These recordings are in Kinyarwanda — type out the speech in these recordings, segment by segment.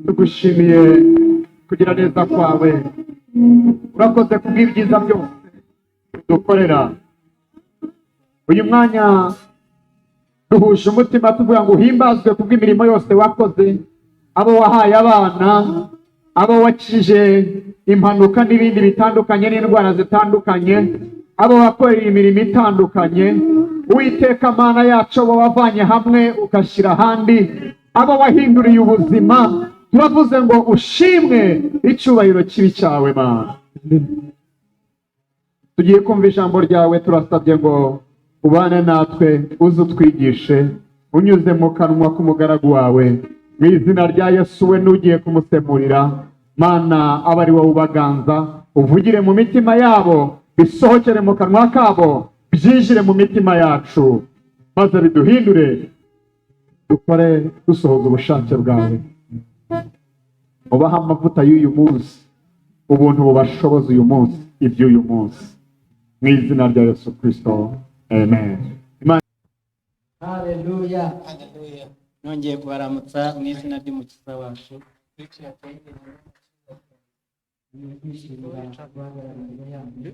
Tugushimiye kugira neza kwawe. Urakoze kubw'ibyiza byose udukorera. Uyu mwanya duhuje umutima tuvuga ngo uhimbazwe kubw'imirimo yose wakoze, abo wahaye abana, abo wakije impanuka n'ibindi bitandukanye n'indwara zitandukanye, abo wakoreye imirimo itandukanye. Uwiteka Mana yacu, abo wavanye hamwe ugashyira ahandi, abo wahinduriye ubuzima, turavuze ngo ushimwe, icyubahiro kibe icyawe, Mana. Tugiye kumva ijambo ryawe, turasabye ngo ubane natwe, uze utwigishe unyuze mu kanwa k'umugaragu wawe, mu izina rya Yesu. We n'ugiye kumusemurira, Mana, abe ari wowe ubaganza, uvugire mu mitima yabo, bisohokere mu kanwa kabo, byinjire mu mitima yacu, maze biduhindure, dukore dusohoza ubushake bwawe. Ubahe amavuta y'uyu munsi, ubuntu bubashoboza uyu munsi, iby'uyu munsi, mu izina rya Yesu Kirisito, amen. Imana. Haleluya. Hallelujah. Nongeye kubaramutsa mu izina ry'Umukiza wacu. Ngiye kwishimira guhagarara imbere yanyu.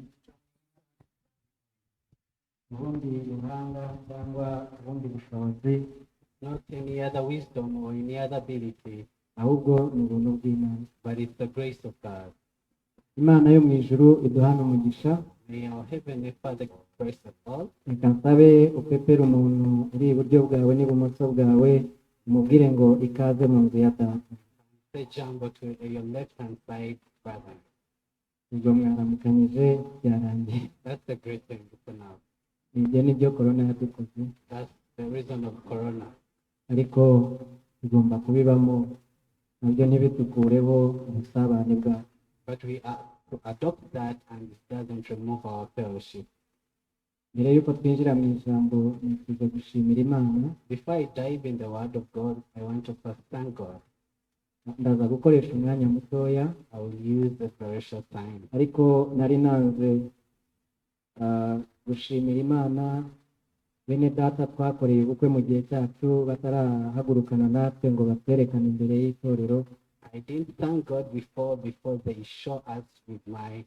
Ubundi buhanga cyangwa ubundi bushobozi, Not any other wisdom or any other ability, ahubwo ni ubuntu bw'Imana. but it's the grace of God. Imana yo mu ijuru iduhane umugisha. May our Heavenly Father bless us all. Reka nsabe upepere umuntu uri iburyo bwawe n'ibumoso bwawe, umubwire ngo ikaze mu nzu ya Data. Say jambo to your left hand side brother. Ubwo mwaramukanyije, byarangiye. That's the great thing for now. Ibyo ni byo korona yadukoze. That's the reason of Corona. Ariko tugomba kubibamo nabyo, ntibitukureho ubusabane bwacu. But we are to adopt that and it doesn't remove our fellowship. Mbere y'uko twinjira mu ijambo, nifuza gushimira Imana. Before I dive in the Word of God, I want to first thank God. Ndaza gukoresha umwanya mutoya. I will use the very short time. Ariko nari nanze gushimira Imana bene Data twakoreye ubukwe mu gihe cyacu batarahagurukana natwe ngo batwerekane imbere y'itorero. I didn't thank God before they show us with my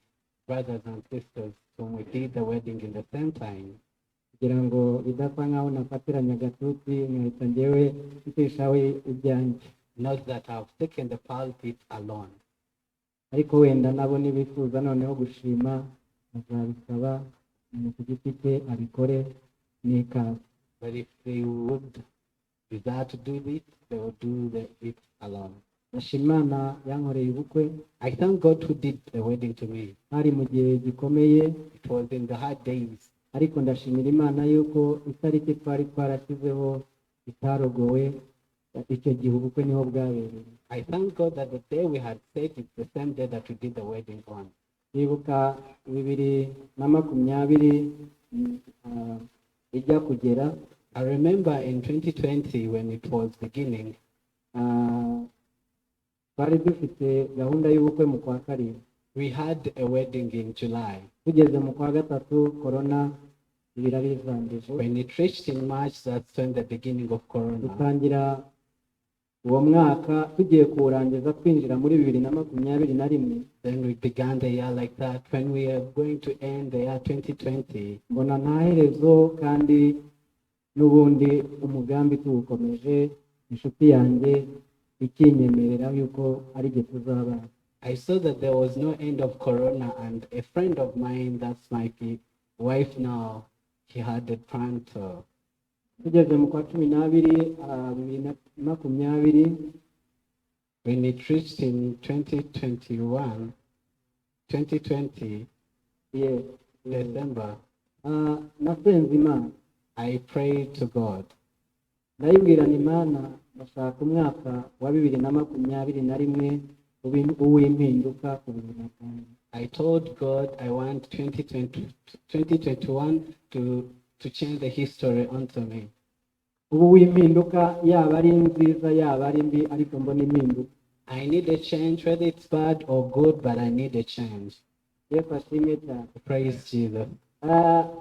brothers and sisters when we did the wedding in the same time. Kugira ngo bidasa nkaho nafatiranye agatuti nkahita njyewe mpishaho ibyanjye. Not that I've taken the pulpit alone. Ariko wenda nabo nibifuza noneho gushima, bazabisaba umuntu ku giti cye abikore n'ikaze. But if they would desire to do it, they will do it alone. Ndashima Imana yankoreye ubukwe. I thank God who did the wedding to me. Hari mu gihe gikomeye. It was in the hard days. Ariko ndashimira Imana yuko itariki twari twarashyizeho itarogowe, icyo gihe ubukwe niho bwabereye. I thank God that the day we had set is the same day that we did the wedding on. Ndibuka 2020 ijya kugera, I remember in 2020 when it was beginning, twari dufite gahunda y'ubukwe mu kwa karindwi. we had a wedding in July. Tugeze mu kwa gatatu, korona birabizambije. When it reached in March, that's when the beginning of Corona. Dutangira uwo mwaka, tugiye kuwurangiza twinjira muri 2021, Then we began the year like that. When we are going to end the year 2020, mbona nta herezo kandi n'ubundi umugambi tuwukomeje, inshuti yanjye ikinyemerera yuko ari jye tuzabana. I saw that there was no end of Corona, and a friend of mine, that's my wife now, he had a plan to. Tugeze mu kwa 12, 2020, When it reached in 2021, 2020, December, nasenze Imana. I prayed to God. Ndayibwira ni Imana, ndashaka umwaka wa 2021 ube uw'impinduka ku buzima bwanjye. I told God I want 2020, 2021 to change the history onto me. Ubu w'impinduka, yaba ari nziza, yaba ari mbi, ariko mbona impinduka. I need a change, whether it's bad or good, but I need a change. Yesu ashimwe cyane. Praise Jesus.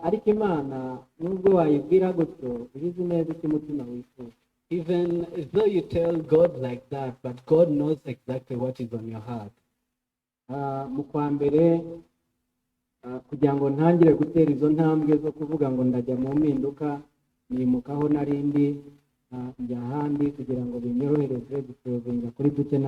Ariko Imana, nubwo wayibwira gutyo, iba izi neza icyo umutima wifuza. Even though you tell God like that, but God knows exactly what is on your heart. Mu kwa mbere, kugira ngo ntangire gutera izo ntambwe zo kuvuga ngo ndajya mu mpinduka, nimuka aho nari ndi, njya ahandi kugira ngo binyorohereze gusevinga kuri duke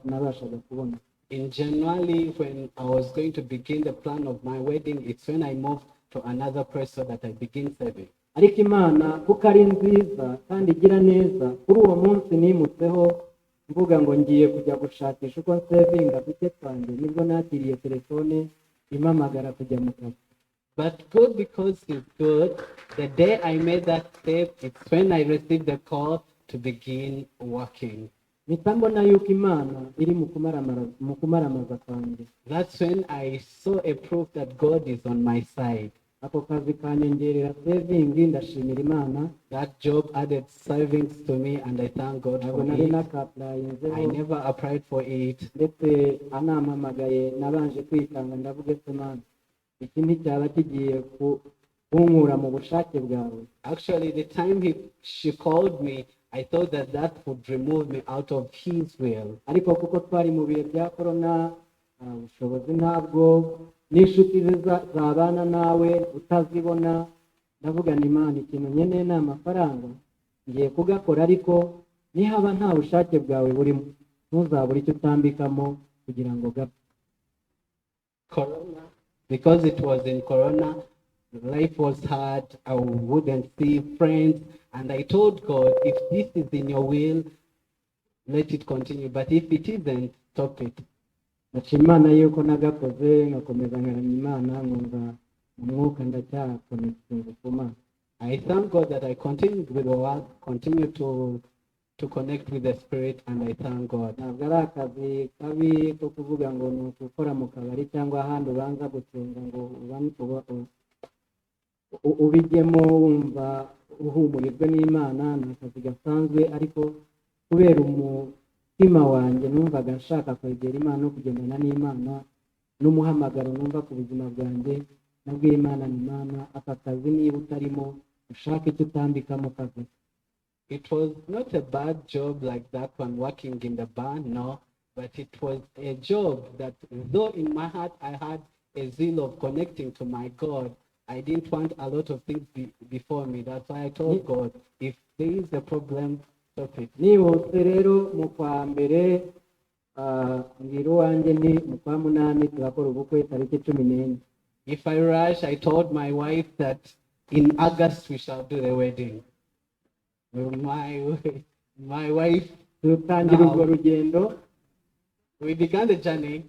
nabashaga kubona. In January, when I was going to begin the plan of my wedding, it's when I moved to another place so that I begin saving. Ariko Imana, kuko ari nziza kandi igira neza, kuri uwo munsi nimutseho mvuga ngo ngiye kujya gushakisha uko nsevinga duke twanjye, nibwo nakiriye telefone impamagara kujya mu kazi. But God, because He's good, the day I made that step, it's when I received the call to begin working. Mpita mbona yuko Imana iri mu kumaramaza kwanjye. That's when I saw a proof that God is on my side. Ako kazi kanyongerera saving, ndashimira Imana. That job added savings to me, and I thank God Ntabwo for nari it. naka-applyinzeho. I never applied for it. Ndetse anampamagaye nabanje kwikanga, ndavuga: "Ese Mana, iki nticyaba kigiye kunkura mu bushake bwawe?" Actually, the time she called me, I thought that that would remove me out of His will. Ariko kuko twari mu bihe bya korona, ubushobozi ntabwo, n'inshuti ze zabana nawe utazibona, ndavuga ni: "Imana, ikintu nkeneye ni amafaranga, ngiye kugakora, ariko nihaba nta bushake bwawe burimo, ntuzabure icyo utambikamo kugira ngo gapfe." Corona, because it was in Corona, life was hard. I wouldn't see friends. And I told God, "If this is in your will, let it continue. But if it isn't, stop it." Ndashima Imana yuko nagakoze, ngakomeza nkaramya Imana, nkumva mu mwuka ndacyakonekitinze ku Mana. I thank God that I continued with the work, continued to connect with the Spirit, and I thank God. Ntabwo ari akazi kabi ko kuvuga ngo ni ugukora mu kabari cyangwa ahandi ubanza gucunga ngo ubijyemo wumva uhumurijwe n'Imana. Ni akazi gasanzwe, ariko kubera umutima wanjye numvaga nshaka kwegera Imana no kugendana n'Imana n'umuhamagaro numva ku buzima bwanjye, nabwiye Imana ni: "Imana, aka kazi niba utarimo, ushake icyo utambikamo kazi." It was not a bad job like that one, working in the bar, no, but it was a job that, though in my heart I had a zeal of connecting to my God, I didn't want a lot of things before me. That's why I told God, "If there is a problem, stop it." Nihuse rero mu kwa mbere, mbwira uwanjye nti mu kwa munani turakora ubukwe tariki 14. If I rush, I told my wife that in August we shall do the wedding. My wife, Dutangira Now. Urwo rugendo. We began the journey.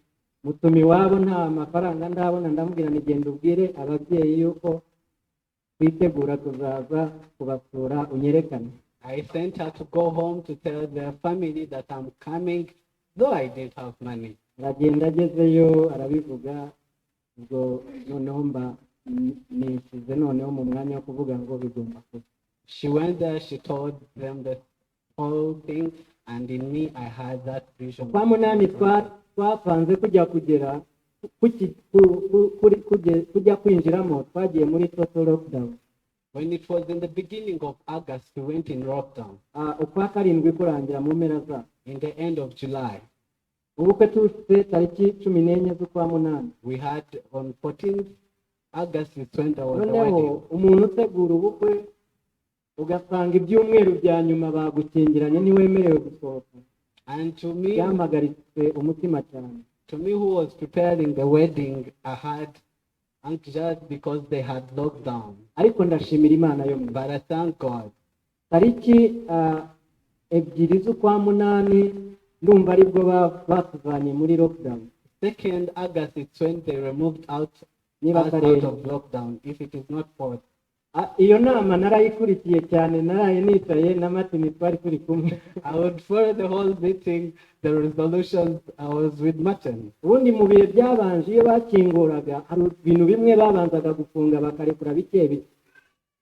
Mutuma iwabo, nta mafaranga ndabona. Ndamubwira ni: "Genda ubwire ababyeyi yuko twitegura kuzaza kubasura, unyerekane." I sent her to go home to tell their family that I'm coming, though I didn't have money. Aragenda, agezeyo arabivuga. Ubwo noneho mba nishyize noneho mu mwanya wo kuvuga ngo bigomba kuba. She went there, she told them the whole thing, and in me, I had that vision. Kwa munani twapanze kujya kugera kujya kwinjiramo, twagiye muri total lockdown. When it was in the beginning of August, we went in lockdown. Ukwa karindwi kurangira mu mpera za In the end of July, ubukwe tufite tariki 14 z'ukwa munani. We had on 14th August is when there was the Noneho wedding. Umuntu utegura ubukwe, ugasanga ibyumweru bya nyuma bagukingiranye, ntiwemerewe gusohoka. And to me, Byampagaritse umutima cyane. To me who was preparing the wedding, I had anxious because they had lockdown. Ariko ndashimira Imana yo mu ijuru. But I thank God. Tariki 2 z'ukwa munani ndumva aribwo batuvanye muri lockdown. 2nd August is when they removed out Niba us atari out enye. Of lockdown, if it is not fourth. Iyo nama narayikurikiye cyane, naraye nicaye na Martin, twari turi kumwe. I would follow the whole meeting, the resolutions. I was with Martin. Ubundi mu bihe byabanje, iyo bakinguraga, hari ibintu bimwe babanzaga gufunga, bakarekura bike bike.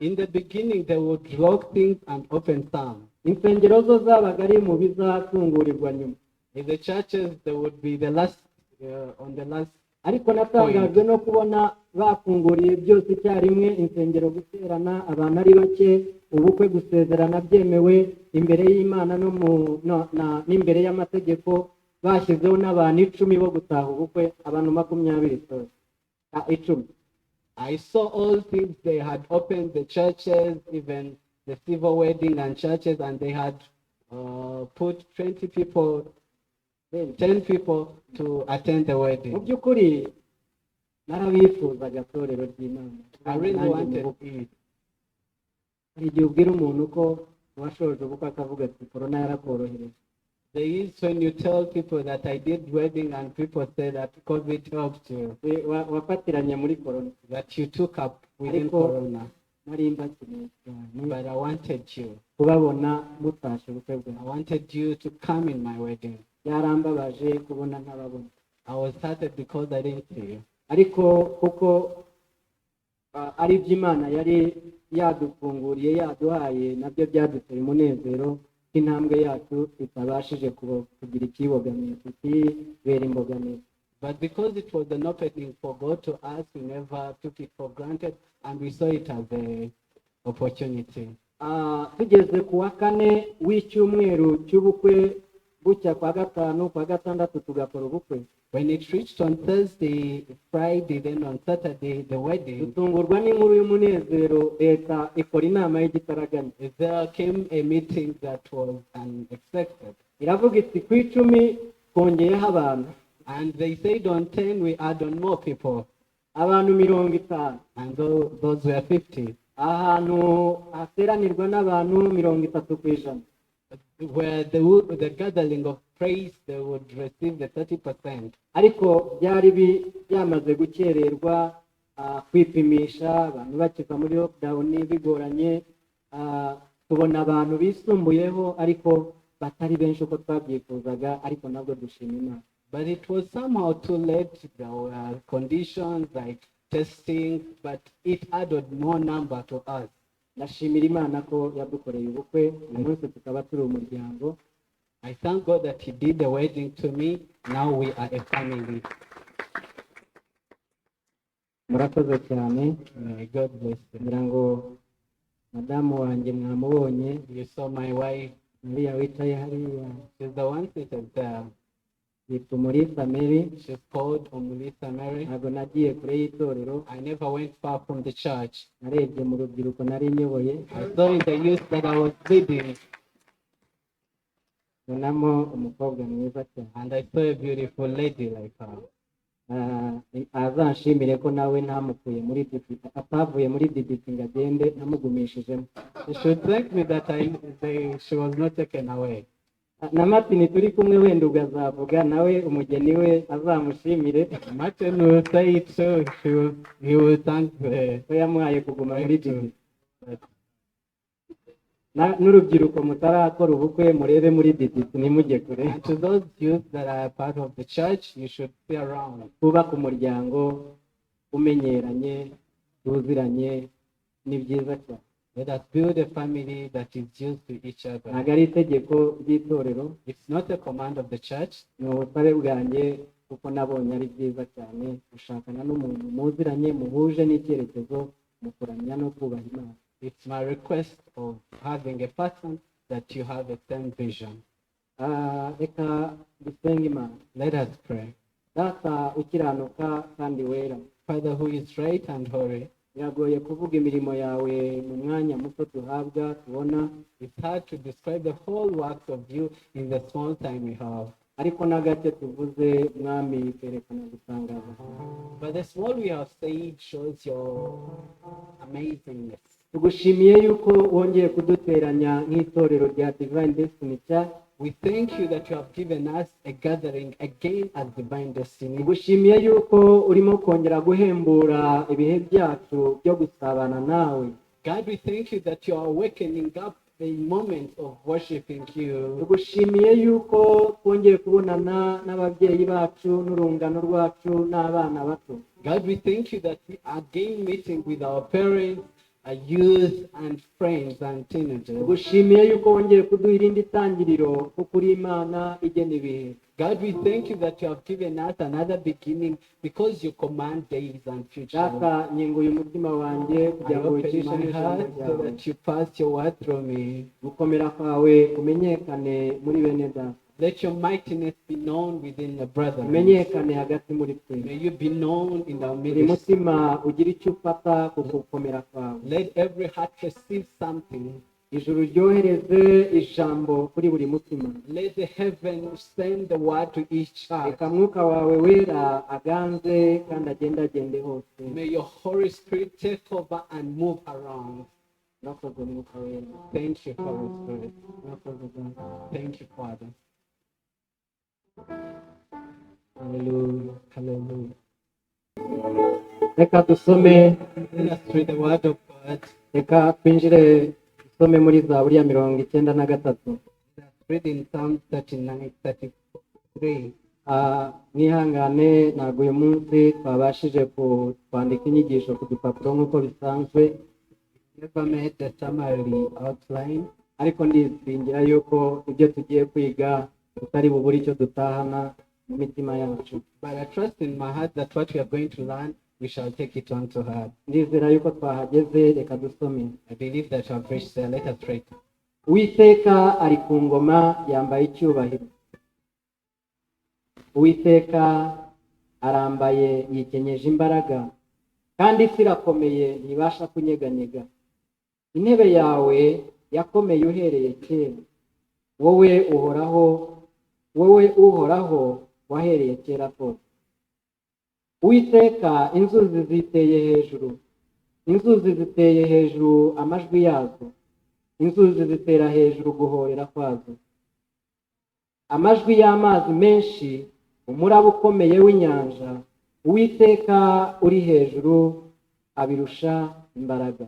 In the beginning, they would lock things and open some. Insengero zo zabaga ari mu bizafungurirwa nyuma. In the churches, they would be the last, on the last Ariko natangajwe no kubona bafunguriye byose icyarimwe, insengero guterana abantu ari bake, ubukwe gusezerana byemewe imbere y'Imana no mu no- na- n'imbere y'amategeko, bashyizeho n'abantu 10 bo gutaha ubukwe, abantu 20, sorry. Ah, 10. I saw all things. They had opened the churches, even the civil wedding and churches, and they had put 20 people, 10 people to attend the Mu wedding. by'ukuri narabifuzaga, torero ry'Imana. I really Nanjye mu wanted bukwe. It. Hari igihe ubwira umuntu ko washoje ubukwe, akavuga ati: "Korona yarakorohereje." There is when you tell people that I did wedding and people say that COVID helped you, Wafatiranye muri korona. That you took up within Ariko Corona. Nari mbakeneye cyane But I wanted you. Kubabona mutashe ubukwe bwawe. I wanted you to come in my wedding. Byarambabaje kubona ntababona. I was hurted because I didn't see you. Ariko kuko ari iby'Imana yari yadufunguriye, yaduhaye, nabyo byaduteye umunezero ko intambwe yacu itabashije kugira ikibogamiye, tutibera imbogamizi. But because it was an opening for God to us, we never took it for granted and we saw it as a opportunity. Tugeze ku wa kane w'icyumweru cy'ubukwe, bucya kwa gatanu, kwa gatandatu tugakora ubukwe, When it reached on Thursday, Friday, then on Saturday, the wedding, dutungurwa n'inkuru y'umunezero. Leta ikora inama y'igitaraganya. There came a meeting that was unexpected. Iravuga iti: "Ku 10 twongeyeho abantu." And they said on 10, we add on more people. Abantu 50. And those were 50. Ahantu hateranirwa n'abantu 30%. Where the gathering of praise, they would receive the 30%. Ariko byari byamaze gukererwa, kwipimisha abantu bakiva muri lockdown bigoranye. Tubona abantu bisumbuyeho ariko batari benshi uko twabyifuzaga, ariko nabwo dushima Imana. But it was somehow too late. There were conditions like testing, but it added more number to us. Ndashimira Imana ko yadukoreye ubukwe, uyu munsi tukaba turi umuryango. I thank God that He did the wedding to me. Now we are a family. Murakoze cyane. May God bless you. Ngira ngo madamu wanjye mwamubonye. You saw my wife. Uriya wicaye hariya. She's the one seated there. Yitwa Umulisa Mary. She's called Umulisa Mary. Ntabwo nagiye kure y'itorero. I never went far from the church. Narebye mu rubyiruko nari nyoboye, I saw in the youth that I was leading, mbonamo umukobwa mwiza cyane. And I saw a beautiful lady like her. Azanshimire ko nawe ntamukuye muri DDT, atavuye muri DDT ngo agende, namugumishijemo. She should thank me that she was not taken away. Na Martin turi kumwe, wenda ubwo azavuga nawe, umugeni we azamushimire. Martin will say it too. He will thank the ko yamuhaye kuguma muri DDT. But N'urubyiruko mutarakora ubukwe, murebe muri DDT, ntimujye kure. And to those youth that are part of the church, you should be around. Twubake umuryango umenyeranye, tuziranye, ni byiza cyane. Let us build a family that is used to each other. Ntabwo ari itegeko ry'itorero. It's not a command of the church. Ni ubusabe bwanjye, kuko nabonye ari byiza cyane gushakana n'umuntu muziranye, muhuje n'icyerekezo mu kuramya no kubaha Imana. It's my request of having a person that you have the same vision. Reka dusenge Imana. Let us pray. Data ukiranuka kandi wera, Father who is right and holy, biragoye kuvuga imirimo yawe mu mwanya muto duhabwa tubona. It's hard to describe the whole works of you in the small time we have. Ariko na gake tuvuze, Mwami, kerekana gutangaza. But the small we have said shows your amazingness. Tugushimiye yuko wongeye kuduteranya nk'itorero rya Divine Destiny Church. We thank you that you have given us a gathering again as Divine Destiny. Tugushimiye yuko urimo kongera guhembura ibihe byacu byo gusabana nawe. God, we thank you that you are awakening up the moment of worshiping you. Tugushimiye yuko twongeye kubonana n'ababyeyi bacu n'urungano rwacu n'abana bato. God, we thank you that we are again meeting with our parents, youth and friends and teenagers. Tugushimiye yuko wongeye kuduha irindi tangiriro kuko uri Imana igena ibihe. God, we thank you that you have given us another beginning because you command days and future. Data, nkinguye umutima wanjye I kugira ngo open wicishe my n'ijambo heart so ryawe. That you pass your word through me. Gukomera kwawe kumenyekane muri bene data. Let your mightiness be known within the brethren. Kumenyekane hagati muri twe. May you be known in our Buri midst. Mutima ugira icyo ufata ku gukomera kwawe. Let every heart receive something. Ijuru ryohereze ijambo kuri buri mutima. Let the heaven send the word to each heart. Reka mwuka wawe wera aganze kandi agendagende hose. May your Holy Spirit take over and move around. Urakoze mwuka wera. Thank you, Holy Spirit. Urakoze Data. Thank you, Father. Hallelujah. Hallelujah. Reka dusome. Let us read the word of God. Reka twinjire dusome muri Zaburi ya 93. Let us read in Psalm 39, 33. Ah, mwihangane ntabwo uyu munsi twabashije kwandika inyigisho ku dupapuro nk'uko bisanzwe. Never made the summary outline, ariko ndizingira yuko ibyo tugiye kwiga tutari bubure icyo dutahana mu mitima yacu. But I trust in my heart that what we are going to learn, we shall take it on to heart. Ndizera yuko twahageze, reka dusome. I believe that we have reached there. Let us read. Uwiteka ari ku ngoma yambaye icyubahiro. Uwiteka arambaye yikenyeje imbaraga kandi isi irakomeye ntibasha kunyeganyega. Intebe yawe yakomeye uhereye kera, wowe uhoraho, wowe Uhoraho wahereye kera kose. Uwiteka, inzuzi ziteye hejuru, inzuzi ziteye hejuru amajwi yazo, inzuzi zitera hejuru guhorera kwazo, amajwi y'amazi menshi, umuraba ukomeye w'inyanja. Uwiteka uri hejuru abirusha imbaraga.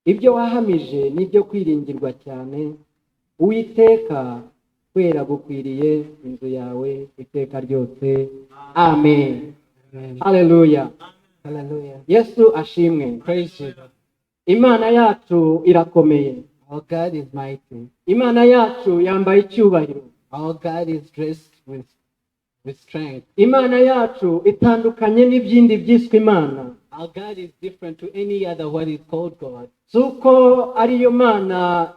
Ibyo wahamije ni ibyo kwiringirwa cyane. Uwiteka, kwera gukwiriye inzu yawe iteka ryose. Amen. Amen. Haleluya. Hallelujah. Yesu ashimwe. Praise Jesus. Imana yacu irakomeye. Our God is mighty. Imana yacu yambaye icyubahiro. Our God is dressed with strength. Imana yacu itandukanye n'ibindi byiswe imana. Our God is different to any other what is called God. Si uko ariyo mana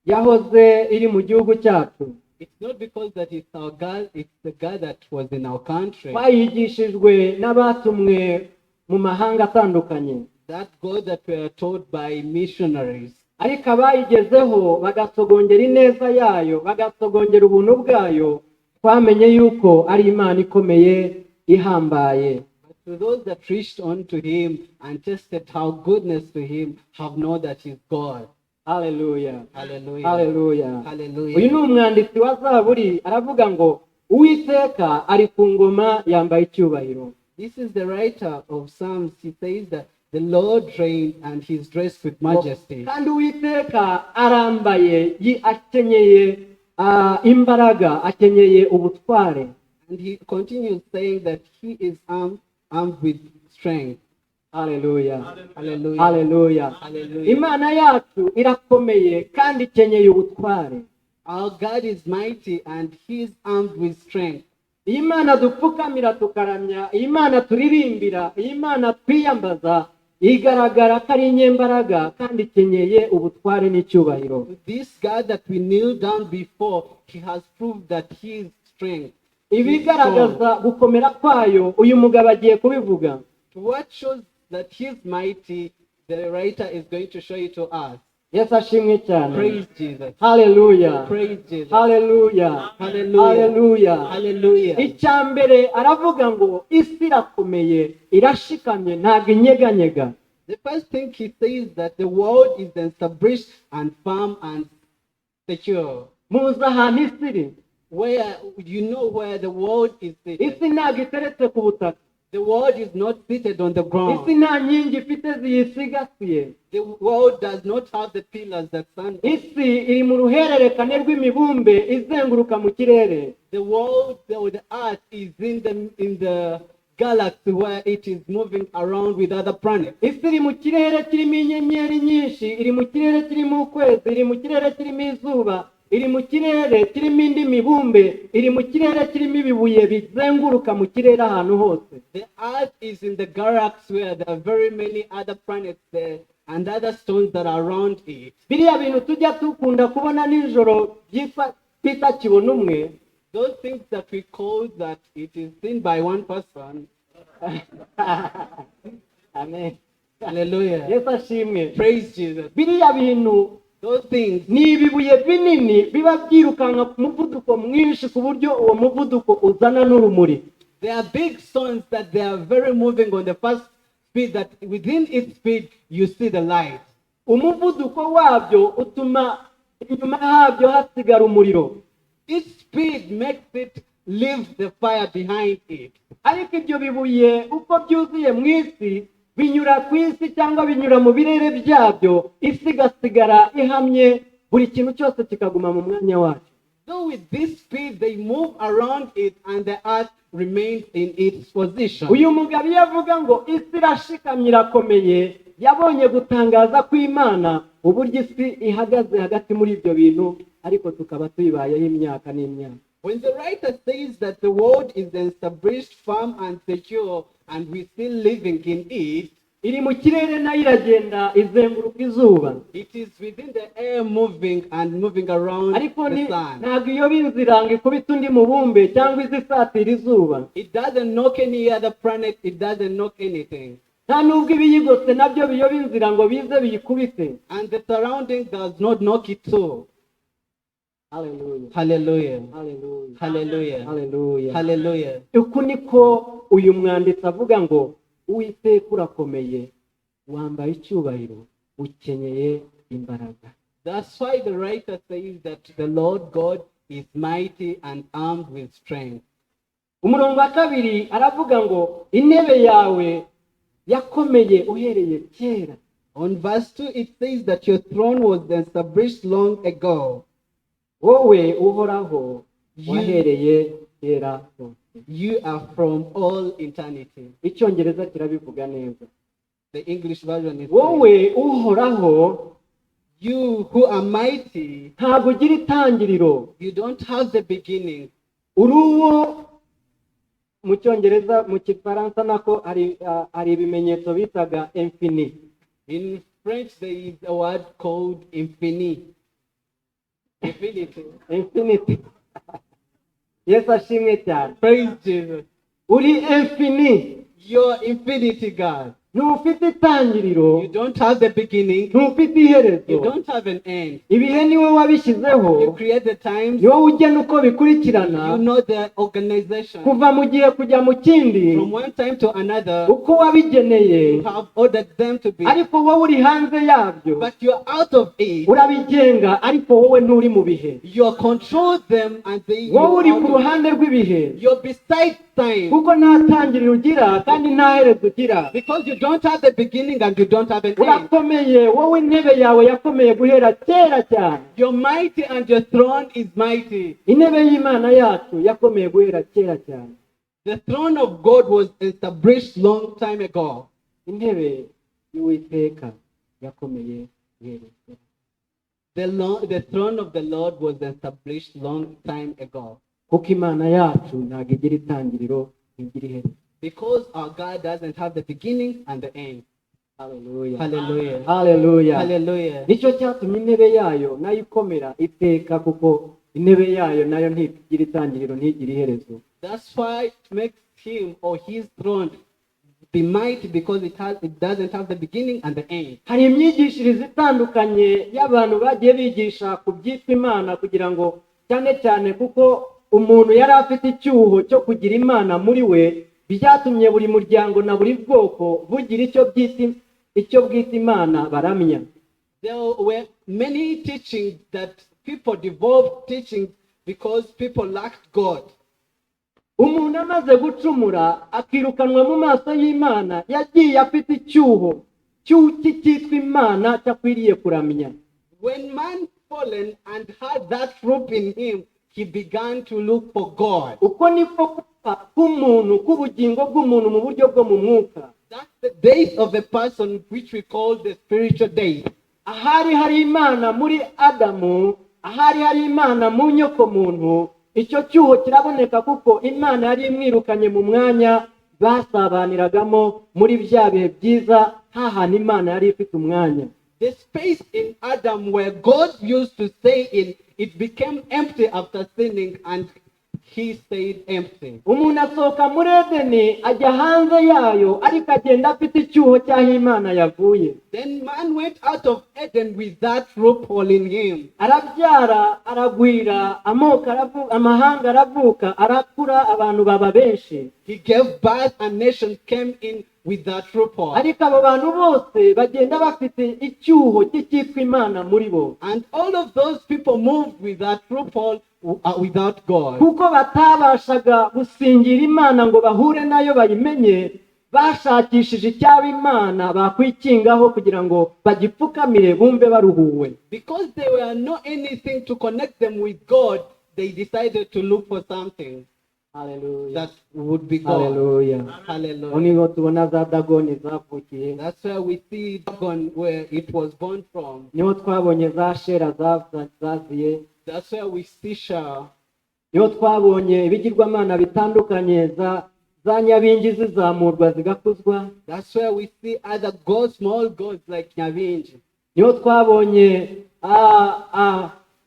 yahoze iri mu gihugu cyacu. It's not because that it's our God, it's the God that was in our country. Twayigishijwe n'abatumwe mu mahanga atandukanye. That God that we are taught by missionaries. Ariko abayigezeho bagasogongera ineza yayo, bagasogongera ubuntu bwayo, twamenye yuko ari Imana ikomeye ihambaye. But to those that reached on to him and tested how goodness to him have known that he's God. Haleluya. Hallelujah. Haleluya. Hallelujah. Uyu ni umwanditsi wa Zaburi, aravuga ngo Uwiteka ari ku ngoma yambaye icyubahiro. This is the writer of Psalms. He says that the Lord reigns and he's dressed with majesty. Kandi Uwiteka arambaye akenyeye imbaraga, akenyeye ubutware. And he continues saying that he is armed with strength. Haleluya. Hallelujah. Haleluya. Hallelujah. Imana yacu irakomeye kandi ikenyeye ubutware. Our God is mighty and he is armed with strength. Iyi Mana dupfukamira tukaramya, iyi Mana turirimbira, iyi Mana twiyambaza, igaragara ko ari inyembaraga kandi ikenyeye ubutware n'icyubahiro. This God that we kneel down before, he has proved that he is strength. Ibigaragaza gukomera kwayo uyu mugabo agiye kubivuga. To what shows that he is mighty, the writer is going to show it to us. Yesu ashimwe cyane. Praise Jesus. Haleluya. Praise Jesus. Haleluya. Hallelujah. Haleluya. Hallelujah. Icya mbere aravuga ngo isi irakomeye irashikamye ntabwo inyeganyega. The first thing he says that the world is established and firm and secure. Muzi ahantu isi iri? Where you know where the world is seated. Isi ntabwo iteretse ku butaka. The world is not seated on the ground. Isi nta nkingi ifite ziyisigasiye. The world does not have the pillars that stand. Isi iri mu ruhererekane rw'imibumbe izenguruka mu kirere. The world, the earth is in the galaxy where it is moving around with other planets. Isi iri mu kirere kirimo inyenyeri nyinshi, iri mu kirere kirimo ukwezi, iri mu kirere kirimo izuba, iri mu kirere kirimo indi mibumbe, iri mu kirere kirimo ibibuye bizenguruka mu kirere ahantu hose. The earth is in the galaxy where there are very many other planets there and other stones that are around it. Biriya bintu tujya dukunda kubona nijoro byitwa twita kibona umwe. Those things that we call that it is seen by one person. Amen. Hallelujah. Yesu ashimwe. Praise Jesus. Biriya bintu Those things, ni ibibuye binini biba byirukanka ku muvuduko mwinshi, ku buryo uwo muvuduko uzana n'urumuri. They are big stones that they are very moving on the fast speed that within its speed you see the light. Umuvuduko wabyo utuma inyuma habyo hasigara umuriro. Its speed makes it leave the fire behind it. Ariko ibyo bibuye uko byuzuye mu isi, binyura ku isi cyangwa binyura mu birere byabyo, isi igasigara ihamye, buri kintu cyose kikaguma mu mwanya wacyo. So with this speed they move around it and the earth remains in its position. Uyu mugabo iyo avuga ngo isi irashikamye irakomeye, yabonye gutangaza kw'Imana, uburyo isi ihagaze hagati muri ibyo bintu, ariko tukaba tuyibayeho imyaka n'imyaka. When the writer says that the world is established firm and secure and we're still living in it, Iri mu kirere nayo iragenda izenguruka izuba. It is within the air moving and moving around Ariko the sun. Ntabwo iyoba inzira ngo ikubite undi mubumbe cyangwa izisatira izuba. It doesn't knock any other planet, it doesn't knock anything. Nta nubwo ibiyigose nabyo biyoba inzira ngo bize biyikubite. And the surrounding does not knock it too. Haleluya. Hallelujah. Haleluya. Hallelujah. Haleluya. Hallelujah. Uku niko uyu mwanditsi avuga ngo Uwiteka urakomeye, wambaye icyubahiro, ukenyeye imbaraga. That's why the writer says that the Lord God is mighty and armed with strength. Umurongo wa kabiri aravuga ngo intebe yawe yakomeye uhereye kera. On verse 2, it says that your throne was established long ago. Wowe Uhoraho wahereye kera hose. You are from all eternity. Icyongereza kirabivuga neza. The English version is Wowe Uhoraho You who are mighty, ntabwo ugira itangiriro. You don't have the beginning. Uri uwo mu Cyongereza, mu Gifaransa nako hari ibimenyetso bitaga infini. In French, there is a word called infini. Infinity. Infinity. Yesu ashimwe cyane. Praise Jesus. Uri infini. You're infinity, God. Ntufite itangiriro. You don't have the beginning. Ntufite iherezo. You don't have an end. Ibihe niwe wabishyizeho. You create the times. Ni wowe ugena uko bikurikirana. You know the organization. Kuva mu gihe kujya mu kindi. From one time to another, Uko wabigeneye. You have ordered them to be. Ariko wowe uri hanze yabyo. But you're out of it. Urabigenga ariko wowe nturi mu bihe. You control them and they. Wowe uri You're, ku out of, ruhande rw'ibihe. You're beside time. Kuko nta tangiriro ugira kandi nta herezo ugira. Because you don't have the beginning and you don't have an end. Urakomeye wowe, intebe yawe yakomeye guhera kera cyane. You're mighty and your throne is mighty. Intebe y'Imana yacu yakomeye guhera kera cyane. The throne of God was established long time ago. Intebe y'Uwiteka yakomeye guhera kera. The throne of the Lord was established long time ago. Kuko Imana yacu ntabwo igira itangiriro, ntigira iherezo. Because our God doesn't have the beginning and the end. Haleluya. Hallelujah. Haleluya. Hallelujah. Nicyo cyatumye intebe yayo nayo ikomera iteka, kuko intebe yayo nayo ntigira itangiriro, ntigira iherezo. That's why it makes him or his throne be mighty, because it doesn't have the beginning and the end. Hari imyigishirize itandukanye y'abantu bagiye bigisha ku byitwa Imana, kugira ngo cyane cyane kuko umuntu yari afite icyuho cyo kugira Imana muri we, byatumye buri muryango na buri bwoko bugira icyo bwita Imana baramya. There were many teachings that people developed teachings because people lacked God. Umuntu amaze gucumura akirukanwa mu maso y'Imana, yagiye afite icyuho cy'uki cyitwa Imana cyakwiriye kuramya. When man fallen and had that rope in him, He began to look for God. Uko niko gupfa k'umuntu, k'ubugingo bw'umuntu mu buryo bwo mu mwuka. That's the death of a person, which we call the spiritual death. Ahari hari Imana muri Adamu, ahari hari Imana mu nyokomuntu, icyo cyuho kiraboneka kuko Imana yari imwirukanye mu mwanya basabaniragamo muri bya bihe byiza, hahantu Imana yari ifite umwanya. The space in Adam where God used to stay in, it became empty after sinning, and he stayed empty. Umuntu asohoka muri Edeni ajya hanze yayo, ariko agenda afite icyuho cy'aho Imana yavuye. Then man went out of Eden with that loophole in him. Arabyara, aragwira, amoko amahanga aravuka, arakura, abantu baba benshi. He gave birth and nations came in with that loophole. Ariko abo bantu bose bagenda bafite icyuho cy'icyitwa Imana muri bo. And all of those people moved with that loophole without God. Kuko batabashaga gusingira Imana ngo bahure nayo bayimenye, bashakishije icyaba Imana bakwikingaho kugira ngo bagipfukamire bumve baruhuwe. Because there were no anything to connect them with God, they decided to look for something Haleluya. That would be God. Haleluya. Aho Hallelujah. niho tubona za Dagoni zavukiye. That's where we see Dagon, where it was born from. Niho twabonye za Shera zaziye. That's where we see Shah. Niho twabonye ibigirwamana bitandukanye, za Nyabingi zizamurwa zigakuzwa. That's where we see other gods, small gods like Nyavinji. Niho twabonye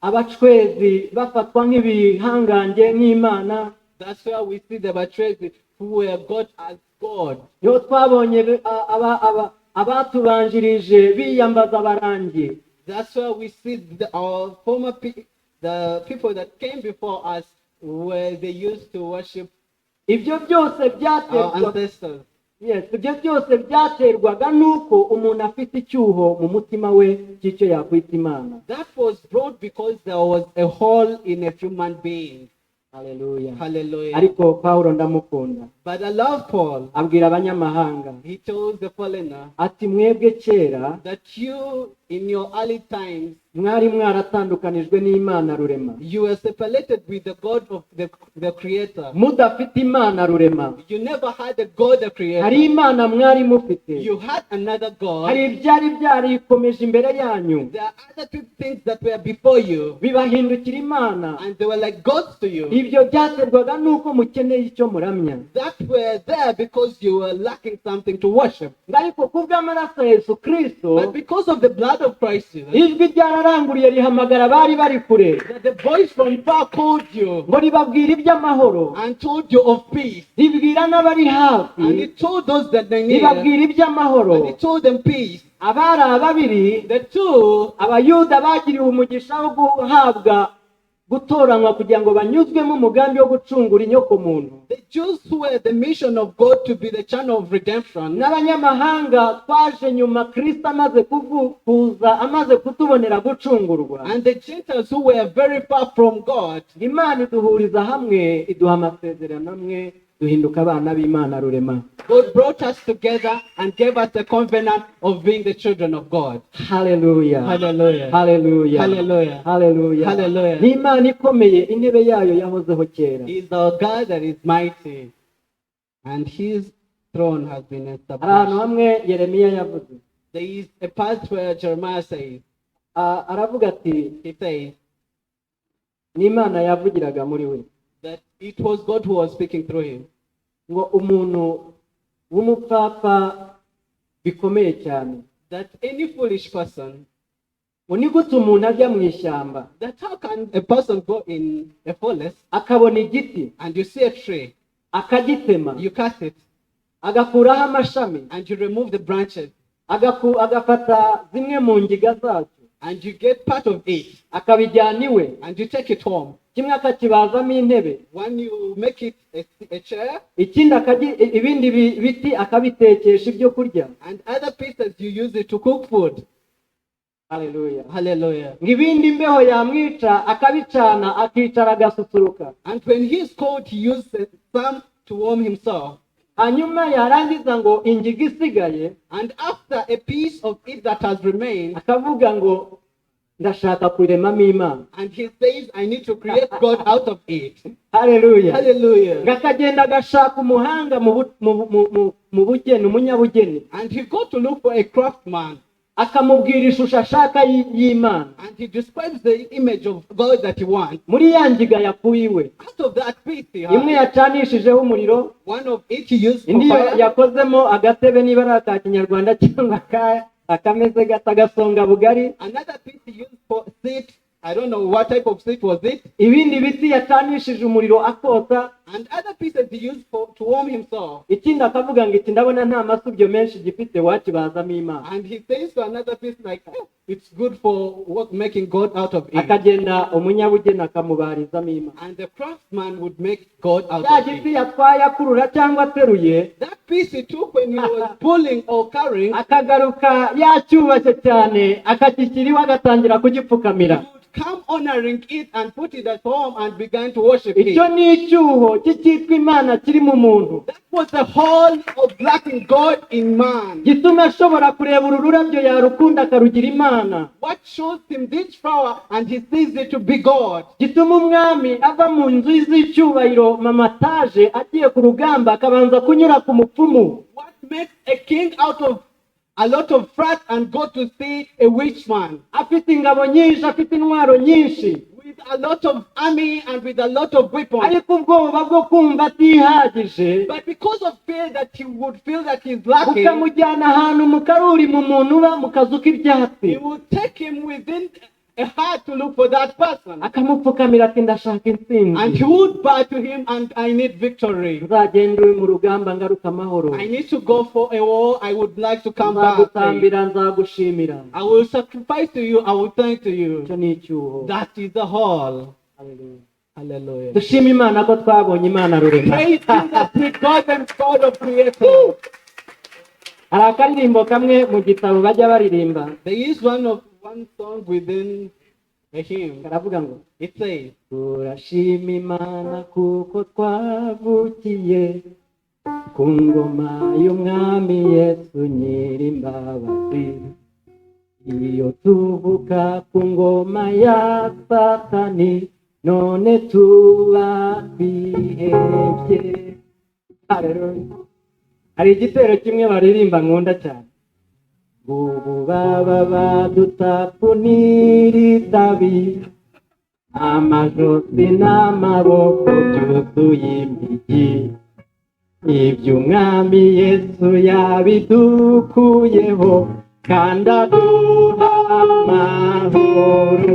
abacwezi bafatwa nk'ibihangange, nk'imana. That's where we see the Bachwezi who were God as God. Niho twabonye abatubanjirije biyambaza abarangi. That's where we see the people that came before us, where they used to worship Ibyo byose our byaterwa ancestors. Yes, ibyo byose byaterwaga n'uko umuntu afite icyuho mu mutima we cy'icyo yakwita Imana. That was brought because there was a hole in a human being. Haleluya. Hallelujah. Ariko Pawulo ndamukunda. But I love Paul. Abwira abanyamahanga He told the foreigner ati mwebwe kera that you, in your early times, mwari mwaratandukanijwe n'Imana rurema, you were separated with the God of the Creator. Mudafite Imana rurema. You never had a God the Creator. Hari imana mwari mufite. You had another God. Hari ibyari byarikomeje imbere yanyu, There are other two things that were before you, bibahindukira imana. And they were like gods to you. Ibyo byaterwaga n'uko mukeneye icyo muramya. That were there because you were lacking something to worship. Ariko kubw'amaraso ya Yesu Kristo, But because of the blood of Christ Jesus, ijwi ryararanguriye rihamagara abari bari kure, that the voice from far called you ngo ribabwire iby'amahoro, and told you of peace. Ribwira n'abari hafi, And it told those that they near, ribabwira iby'amahoro. And it told them peace. Abari ababiri, The two, Abayuda bagiriwe umugisha wo guhabwa gutoranywa kugira ngo banyuzwemo umugambi wo gucungura inyokomuntu, the Jews who were the mission of God to be the channel of redemption, n'abanyamahanga twaje nyuma Kristo amaze kuza, amaze kutubonera gucungurwa, and the Gentiles who were very far from God, Imana iduhuriza hamwe, iduha amasezerano amwe, duhinduka abana b'Imana rurema. God brought us together and gave us the covenant of being the children of God. Haleluya. Hallelujah. Haleluya. Hallelujah. Haleluya. Hallelujah. Ni Imana ikomeye, intebe yayo yahozeho kera. He is our God that is mighty, and his throne has been Hari ahantu established. hamwe Yeremiya yavuze, There is a part where Jeremiah says, aravuga ati, he says n'Imana yavugiraga muri we, that it was God who was speaking through him, ngo umuntu w'umupfapfa bikomeye cyane, that any foolish person, ngo ni gute umuntu ajya mu ishyamba, that how can a person go in a forest akabona igiti, and you see a tree, akagitema, you cut it, agakuraho amashami, and you remove the branches, agafata zimwe mu ngiga zacyo, and you get part of it, akabijyana iwe, and you take it home. Kimwe akakibazamo intebe, When you make it a chair, ikindi ibindi biti akabitekesha ibyo kurya. And other pieces you use it to cook food. Haleluya. Hallelujah. Ngo ibindi imbeho yamwica akabicana, akicara agasusuruka. And when he's cold, he uses some to warm himself. Hanyuma yarangiza ngo ingiga isigaye, And after a piece of it that has remained, akavuga ngo Ndashaka kuremamo Imana. And he says, "I need to create God out of it." Haleluya. Hallelujah. Ngo akagenda agashaka umuhanga mu bu- mu- mu- mu- mu bugeni, umunyabugeni. And he got to look for a craftsman. Akamubwira ishusho ashaka y'Imana. And he describes the image of God that he wants. Muri ya ngiga yakuye iwe, Out of that piece he imwe had, yacanishijeho umuriro, one of it he used for indi fire, yakozemo agatebe, niba ari aka kinyarwanda cyangwa akameze gata, agasonga bugari. Another piece he used for seat. I don't know what type of seat was it. Ibindi biti yacanishije umuriro akota. And other pieces he used for to warm himself. Ikindi akavuga ngo iki ndabona nta masubyo menshi gifite, wakibazamo Imana. And he says to another piece like, "Eh, it's good for what, making God out of it." Akagenda umunyabugeni akamubarizamo Imana. And the craftsman would make God out Cya of giti it. yatwaye akurura cyangwa ateruye, That piece he took when he was pulling or carrying, akagaruka yacyubashye cyane, akagishyira iwe, agatangira kugipfukamira. He would come honoring it and put it at home and began to worship it. Icyo ni icyuho cy'icyitwa Imana kiri mu muntu, That was the whole of lacking God in man. Gituma ashobora kureba uru rurabyo yarukunda akarugira Imana, What shows him this flower and he sees it to be God. Gituma umwami ava mu nzu z'icyubahiro mamataje agiye ku rugamba akabanza kunyura ku mupfumu. What makes a king out of a lot of frat and go to see a witch man Afite ingabo nyinshi, afite intwaro nyinshi, with a lot of army and with a lot of weapons. Ariko ubwoba bwo kumva atihagije But because of fear that he would feel that he's lacking, bukamujyana ahantu mu karuri mu muntu uba mu kazu k'ibyatsi, he would take him within a heart to look for that person. Akamupfukamira ati ndashaka intsinzi. And he would bow to him and, "I need victory. Nzagenda uri mu rugamba ngaruka amahoro. I need to go for a war. I would like to come back. Nzagutambira, nzagushimira. I will sacrifice to you. I will thank to you." Icyo ni icyuho. That is the whole. Hallelujah. Hallelujah. Dushima Imana ko twabonye Imana rurema. Praise Him that we got and God of creator. Hari akaririmbo kamwe mu gitabo bajya baririmba. There is one song within a hymn. Karavuga ngo, It says, turashima Imana kuko twavukiye ku ngoma y'umwami Yesu nyir'imbabazi. Iyo tuvuka ku ngoma ya Satani none tuba twihebye. Haleluya. Hari igitero kimwe baririmba nkunda cyane: ubu baba badutapunira itabi, amajosi n'amaboko byuzuye imigi, ibyo umwami Yesu yabidukuyeho kandi aduha amahoro.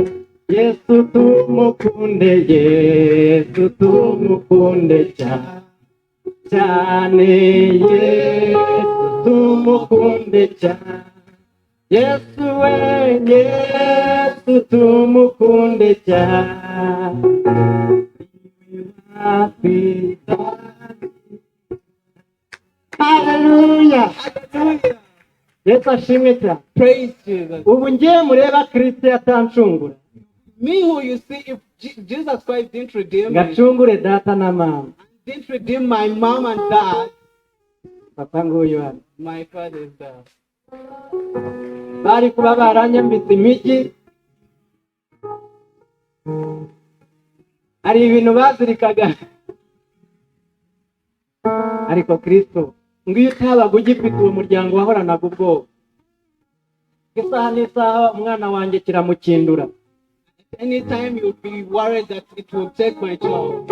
Yesu tumukunde, Yesu tumukunde cyane cyane, Yesu tumukunde cyane, Yesu we, Yesu tumukunde cyane. Hafi. Haleluya. Hallelujah. Yesu ashimwe cyane. Praise Jesus. Ubu ngiye mureba Kristo yatanshungura, Me who you see, if Jesus Christ didn't redeem me, ngacungure data na mama, didn't redeem my mom and dad, papa nguyu hano, my father is there. Bari kuba baranyambitse imijyi. Hari ibintu bazirikaga, ariko Kristo ngo iyo utabaga ugifite uwo muryango wahoranaga ubwoba, isaha n'isaha umwana wanjye kiramukindura. At any time you'd be worried that it will take my child.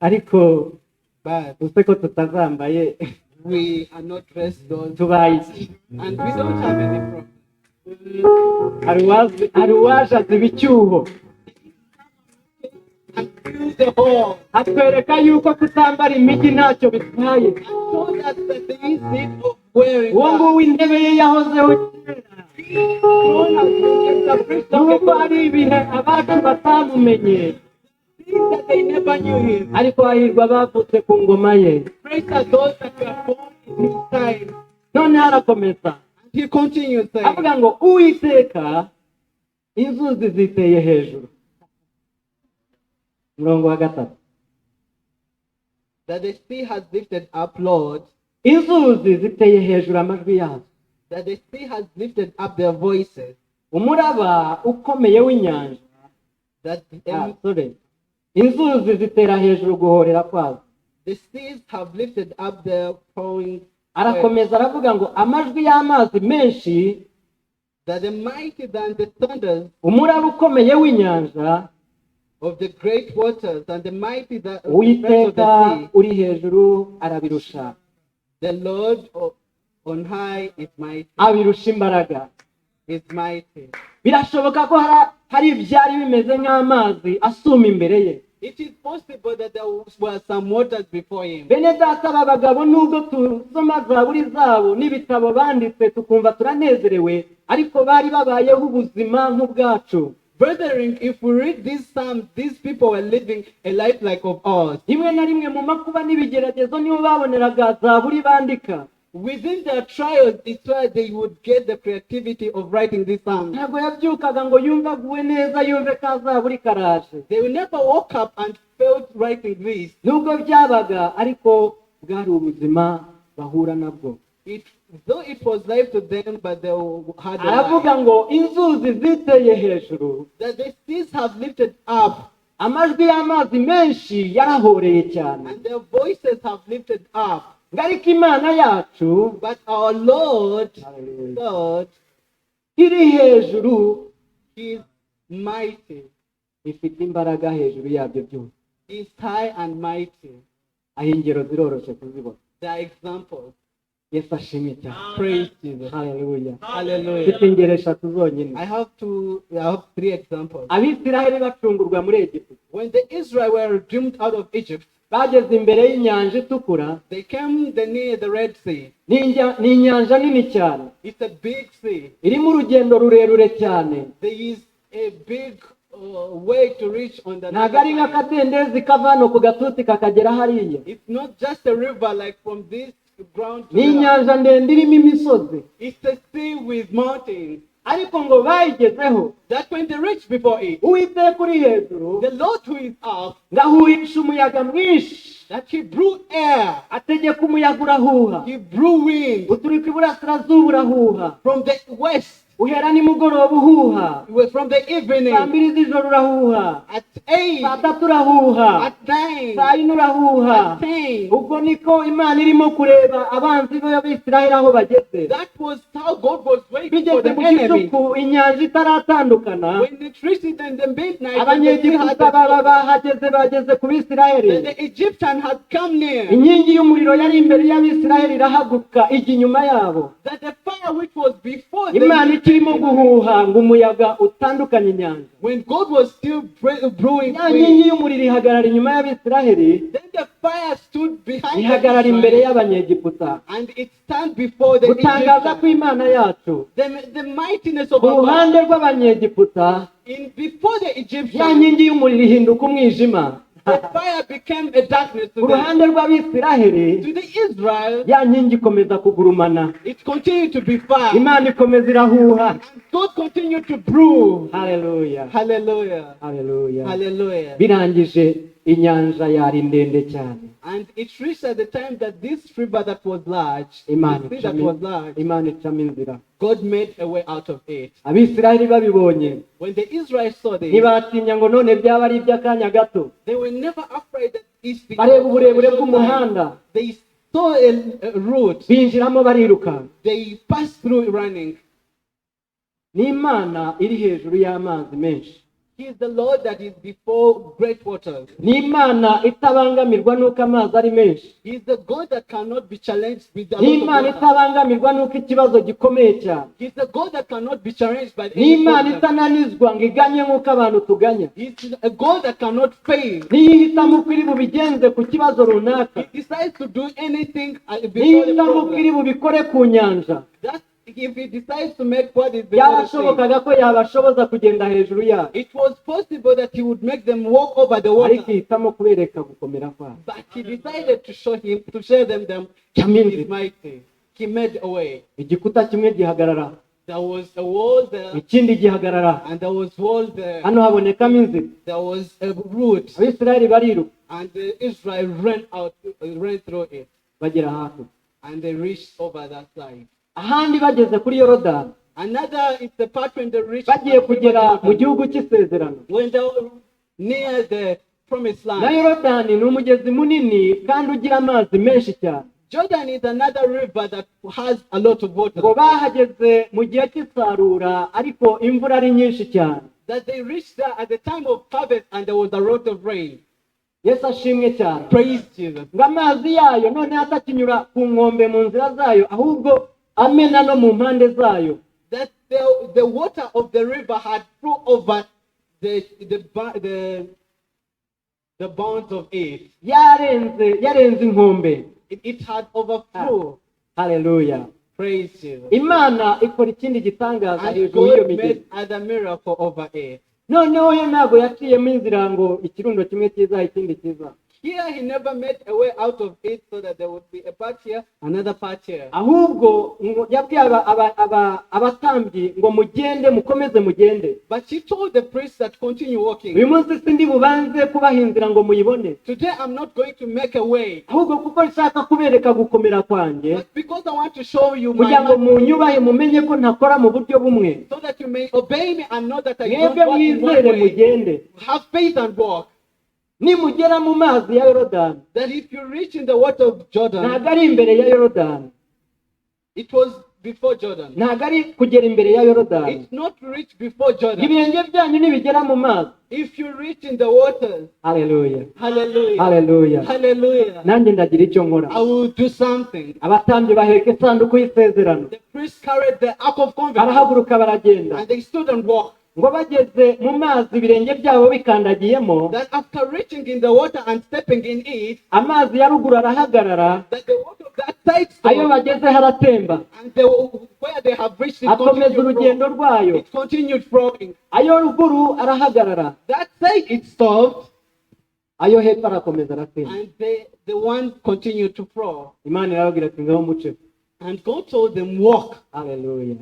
Ariko But uze ko tutazambaye, we are not dressed those tubaye iki? And we don't have any problem. Hari uwaje aziba icyuho, And fill the hole. Atwereka yuko kutambara imijyi ntacyo bitwaye. And show us that there is need of wearing Uwo that. nguwo intebe ye yahozeho kera, Throne has been established long nubwo ago. hari ibihe abacu batamumenye, Things that they never knew him. Ariko hahirwa abavutse ku ngoma ye. Praise are those that were born in his time. Noneho arakomeza, And he continues saying, avuga ngo Uwiteka inzuzi ziteye hejuru. Umurongo wa gatatu. That the sea has lifted up, Lord. Inzuzi ziteye hejuru amajwi yazo. That the sea has lifted up their voices. Umuraba ukomeye w'inyanja. That Ah, sorry. Inzuzi zitera hejuru guhorera kwazo. The seas have lifted up their pouring. Arakomeza aravuga ngo amajwi y'amazi menshi, That the mighty than the thunders umuraba ukomeye w'inyanja, of the great waters and the mighty that of the Uwiteka sea. Uri hejuru arabirusha. The Lord on high is mighty. Abirusha imbaraga. Is mighty. Birashoboka ko hari ibyari bimeze nk'amazi asuma imbere ye. It is possible that there were some waters before him. Bene data, aba bagabo, nubwo tusoma zaburi zabo n'ibitabo banditse tukumva turanezerewe, ariko bari babayeho ubuzima nk'ubwacu. Brethren, if we read these psalms, these people were living a life like of ours. Rimwe na rimwe mu makuba n'ibigeragezo nibo baboneraga zaburi bandika. Within their trials, it's where they would get the creativity of writing these psalms. Ntabwo yabyukaga ngo yumve aguwe neza, yumve ka zaburi karaje. They never woke up and felt writing this. Nubwo byabaga, ariko bwari ubuzima bahura nabwo. Though it was life to them, but they had a Aravuga life. Ngo inzuzi ziteye hejuru, That the seas have lifted up amajwi y'amazi menshi yarahoreye cyane, and their voices have lifted up. Ngo ariko Imana yacu But our Lord, Hallelujah, God, iri hejuru, is mighty. Ifite imbaraga hejuru yabyo byose. He is high and mighty. Aho ingero ziroroshye kuzibona. There are examples. Yesu ashimwe cyane. Praise Jesus. Haleluya. Hallelujah. Mfite ingero eshatu zonyine. I have three examples. Abisiraheli bacungurwa muri Egiputa, When the Israel were redeemed out of Egypt, bageze imbere y'inyanja itukura. They came the near the Red Sea. Ni inyanja nini cyane. It's a big sea. Irimo urugendo rurerure cyane. There is a big way to reach on the Ntabwo other ari side. Nk'akadendezi kava hano ku gatuti kakagera hariya. It's not just a river like from this ground to Ni there. inyanja ndende irimo imisozi. It's a sea with mountains. Ariko ngo bayigezeho, That when they reach before it, Uwiteka uri hejuru the Lord who is up, ngo ahuhisha umuyaga mwinshi. That he blew air, Ategeka umuyaga urahuha, he blew wind uturuka iburasirazuba urahuha, from the west, uhera nimugoroba uhuha, from the evening, saa mbiri z'ijoro urahuha, at 8, saa tatu urahuha, at 9, saa yine urahuha. At 10. Ubwo niko Imana irimo kureba abanzi b'Abisiraheli aho bageze. That was how God was waiting for Bigeze the mu enemy. gicuku inyanja itaratandukana, When it reached it in the midnight, when the sea had Abanyegiputa baba bahageze, bageze ku Bisiraheli. then the Egyptian had come near. Inkingi y'umuriro yari imbere y'Abisiraheli irahaguruka ijya inyuma yabo. That the fire which was before them, Imana ikirimo guhuha ngo umuyaga utandukanye inyanja, when God was still brewing ya wind, nkingi y'umuriro ihagarara inyuma y'Abisiraheli, then the fire stood behind the ihagarara imbere Israel, y'Abanyegiputa. And it stand before the Gutangaza Egyptians. kw'Imana yacu, The mightiness of ku our God ruhande rw'Abanyegiputa, in before the ya Egyptians, nkingi y'umuriro ihinduka umwijima. The fire became a darkness Ku to them. Ruhande rw'Abisiraheli, To the Israel, ya nkingi ikomeza kugurumana. It continued to be fire. Imana ikomeza irahuha. And God continued to brew. Haleluya. Hallelujah. Haleluya. Hallelujah. Birangije inyanja yari ndende cyane, And it reached at the time that this river that was large, Imana the sea that icamo, was large, Imana icamo inzira. God made a way out of it. Abisiraheli babibonye, When the Israelites saw this, ntibatinya ngo none byaba ari iby'akanya gato. They were never afraid that it's the Bareba uburebure bw'umuhanda, They saw a route. Binjiramo barirukanka. They passed through running. Ni Imana iri hejuru y'amazi menshi. He is the Lord that is before great waters. Ni Imana itabangamirwa n'uko amazi ari menshi. He is the God that cannot be challenged with a Ni lot of Imana water. itabangamirwa n'uko ikibazo gikomeye cyane. He is the God that cannot be challenged by Ni any Imana problem. itananizwa ngo iganye nk'uko abantu tuganya. He is a God that cannot fail. Niyo ihitamo uko iri bubigenze ku kibazo runaka, He decides to do anything niyo before the ihitamo uko iri problem. bubikore ku nyanja, That's if he decides to make what is before the thing. Byarashobokaga ko yabashoboza kugenda hejuru yayo, It was possible that he would make them walk over the water, ariko ihitamo kubereka gukomera kwayo. But he decided to show him to show them Icamo he inzira. Is mighty. He made a way. Igikuta kimwe gihagarara, There was a wall there, ikindi gihagarara, and there was wall there. Hano habonekamo inzira. There was a route, Abisirayeli bariruka, and the Israel ran out, ran through it. Bagera hakurya. And they reached over that side. Ahandi bageze kuri Yorodani, Another is the part when they reached bagiye kugera mu gihugu cy'isezerano. When they were near the promised Na land. Yorodani ni umugezi munini kandi ugira amazi menshi cyane. Jordan is another river that has a lot of water. Ngo bahageze mu gihe cy'isarura, ariko imvura ari nyinshi cyane. That they reached there at the time of harvest and there was a lot of rain. Yesu ashimwe cyane. Praise Jesus. Ngo amazi yayo noneho atakinyura ku nkombe mu nzira zayo, ahubwo amena no mu mpande zayo. That the water of the river had flowed over the bounds of it. Yarenze, yarenze inkombe. It had overflowed. Haleluya. Praise Jesus. Imana ikora ikindi gitangaza And hejuru y'iyo God migezi. made other miracle over it. Noneho yo ntabwo yaciyemo inzira ngo ikirundo kimwe kiza, ikindi kiza. Here he never made a way out of it so that there would be a part here, another part here. Ahubwo ngo yabwiye abatambyi ngo mugende, mukomeze mugende. But he told the priests that continue walking. Uyu munsi sindi bubanze kubaha inzira ngo muyibone. Today I'm not going to make a way. Ahubwo kuko nshaka kubereka gukomera kwanjye, But because I want to show you my kugira ngo might, munyubahe, mumenye ko ntakora mu buryo bumwe. So that you may obey me and know that I don't Mwebwe walk in one mwizere, way. mugende. Have faith and walk. Nimugera mu mazi ya Yorodani, That if you reach in the water of Jordan, ntabwo ari imbere ya Yorodani, it was before Jordan. Ntabwo ari kugera imbere ya Yorodani. It's not to reach before Jordan. Ibirenge byanyu nibigera mu mazi, If you reach in the waters, haleluya, hallelujah, haleluya, hallelujah, nanjye ndagira icyo nkora. I will do something. Abatambyi baheka isanduku y'isezerano, The priests carried the Ark of Covenant barahaguruka, baragenda. And they stood and walked. Ngo bageze mu mazi, ibirenge byabo bikandagiyemo, That after reaching in the water and stepping in it, amazi ya ruguru arahagarara, that the water of that side ayo stopped, bagezeho aratemba, and where they have reached, it akomeza continued urugendo flowing. rwayo. It continued flowing. Ayo ruguru arahagarara, That side it stopped, ayo hepfo arakomeza aratemba. And the one continued to flow. Imana irababwira ati ngaho muce. And God told them, "Walk." Haleluya.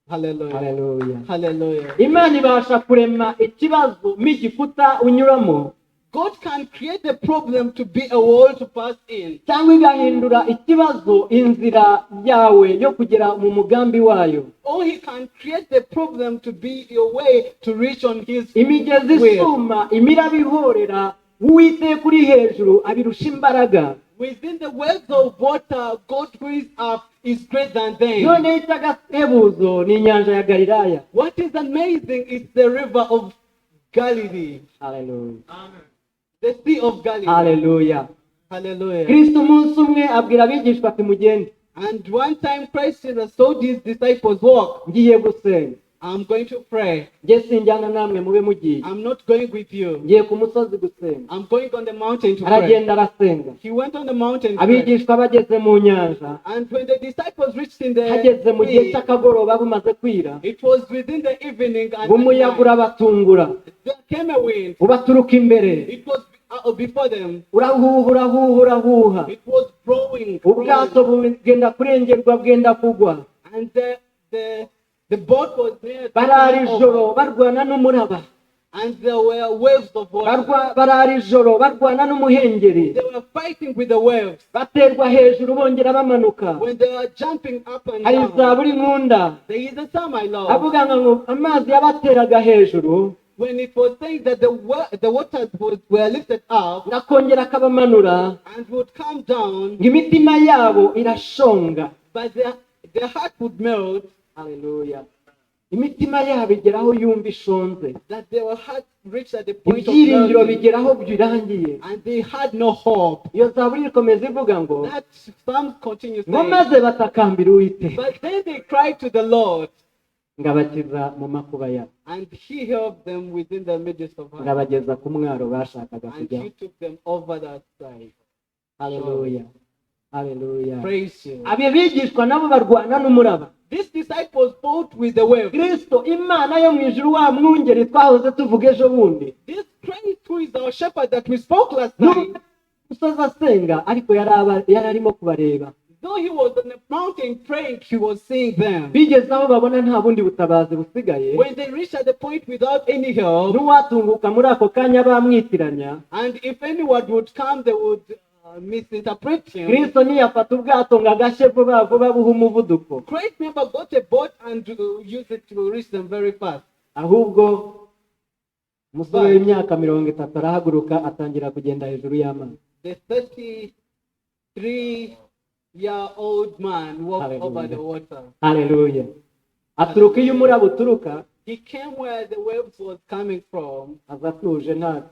Hallelujah. Haleluya. Hallelujah. Imana ibasha kurema ikibazo n'igikuta unyuramo, God can create a problem to be a wall to pass in, cyangwa igahindura ikibazo inzira yawe yo kugera mu mugambi wayo. Or He can create the problem to be your way to reach on His Imigezi will. isuma, imiraba ihorera, Uwiteka uri hejuru abirusha imbaraga. Within the waves of water, God who is up is greater than them. Noneho icy'agahebuzo ni inyanja ya Galilaya. What is amazing is the river of Galilee, Haleluya. The Sea of Galilee. Haleluya. Hallelujah. Kristo umunsi umwe abwira abigishwa ati mugende. And one time Christ Jesus told his disciples, "Walk, Ngiye gusenga. I'm going to pray. Njye sinjyana namwe, mube mugiye. I'm not going with you. Ngiye ku musozi gusenga. I'm going on the mountain to pray." Aragenda arasenga. He went on the mountain to pray. Abigishwa bageze mu nyanja, And when the disciples reached in the hageze mu gihe sea, cy'akagoroba bumaze kwira, it was within the evening and ngo umuyaga at night, urabatungura, there came a wind. ubaturuka imbere, It was before them. urahuha, urahuha, urahuha. It was blowing, Ubwato blowing. bugenda kurengerwa, bwenda kugwa. And the boat was near to Barara turn ijoro over. barwana n'umuraba. And there were waves of water. Barara ijoro barwana n'umuhengeri. They were fighting with the waves. Baterwa hejuru, bongera bamanuka. When they were jumping up and Hari down. zaburi nkunda, There is a psalm I love. avuga ngo amazi yabateraga hejuru, When it was saying that the waters were lifted up akongera akabamanura, and would come down, ngo imitima yabo irashonga. But their heart would melt, Haleluya. Imitima yabo igera aho yumva ishonze, that their heart reached at the point of ibyiringiro melting, bigera aho birangiye. And they had no hope. Iyo zaburi ikomeza ivuga ngo, That psalm continues ngo saying, maze batakambira Uwiteka, but then they cried to the Lord, ngo abakiza mu makuba yabo, and He helped them within the midst of ngo her, abageza ku mwaro bashakaga and kujyaho. He took them over that side. Haleluya, haleluya. Praise you. Abo bigishwa nabo barwana n'umuraba. These disciples fought with the waves. Kristo, Imana yo mu ijuru, wa mwungeri twahoze tuvuga ejo bundi, This Christ who is our shepherd that we spoke last night, n'umusozi asenga, ariko yari arimo kubareba. Though he was on the mountain praying, he was seeing them. Bigeze aho babona nta bundi butabazi busigaye, When they reached at the point without any help, n'uwatunguka muri ako kanya bamwitiranya, and if anyone would come, they would misinterpret him. Kristo ntiyafata ubwato ngo agashye vuba vuba buhe umuvuduko. Christ never got a boat and used it to reach them very fast. Ahubwo umusore w'imyaka 30 arahaguruka atangira kugenda hejuru y'amazi. The 33-year-old man walked over the water. Haleluya, aturuka iyo umuraba uturuka. He came where the waves was coming from. Aza atuje, nta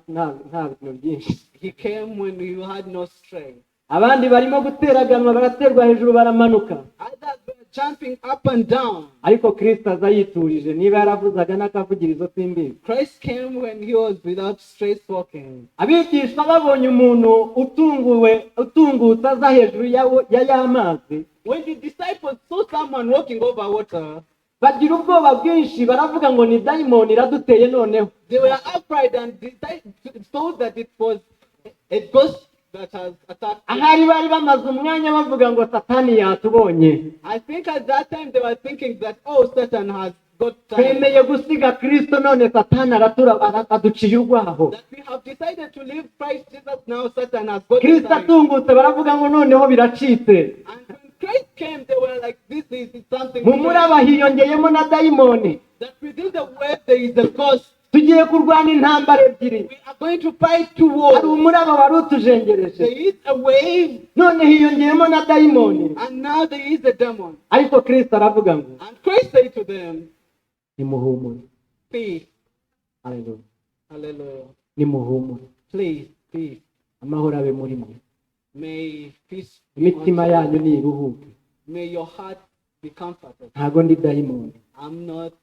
bintu byinshi. He came when you had no strength. Abandi barimo guteraganwa, baraterwa hejuru, baramanuka. Others were jumping up and down. Ariko Kristo aza yiturije, niba yaravuzaga n'akavugirizo simbizi. Christ came when he was without stress walking. Abigishwa babonye umuntu utunguwe, utungutse, aza hejuru ya y'amazi, When the disciples saw someone walking over water, bagira ubwoba bwinshi, baravuga ngo ni dayimoni iraduteye noneho. They were afraid and thought that it was a ghost that has attacked them. Ahari bari bamaze umwanya bavuga ngo Satani yatubonye. I think at that time they were thinking that, oh, Satan has got time. Twemeye gusiga Kristo, none Satani aduciye urwaho. That we have decided to leave Christ Jesus, now Satan has got Kristo time. atungutse, baravuga ngo noneho biracitse. And when Christ came, they were like, this is something Mu muraba hiyongeyemo na dayimoni. That within the wave there is a ghost. Tugiye kurwana intambara ebyiri. We are going to fight two wars. Hari umuraba wari utujengereje, There is a wave, none hiyongeyemo na dayimoni. And now there is a demon. Ariko Kristo aravuga ngo And Christ said to them, nimuhumure. Peace. Haleluya. Hallelujah. Nimuhumure. Please, peace. Amahoro abe muri mwe. May peace be Imitima unto you. yanyu niruhuke. May your heart be comforted. Ntago ndi dayimoni. I'm not.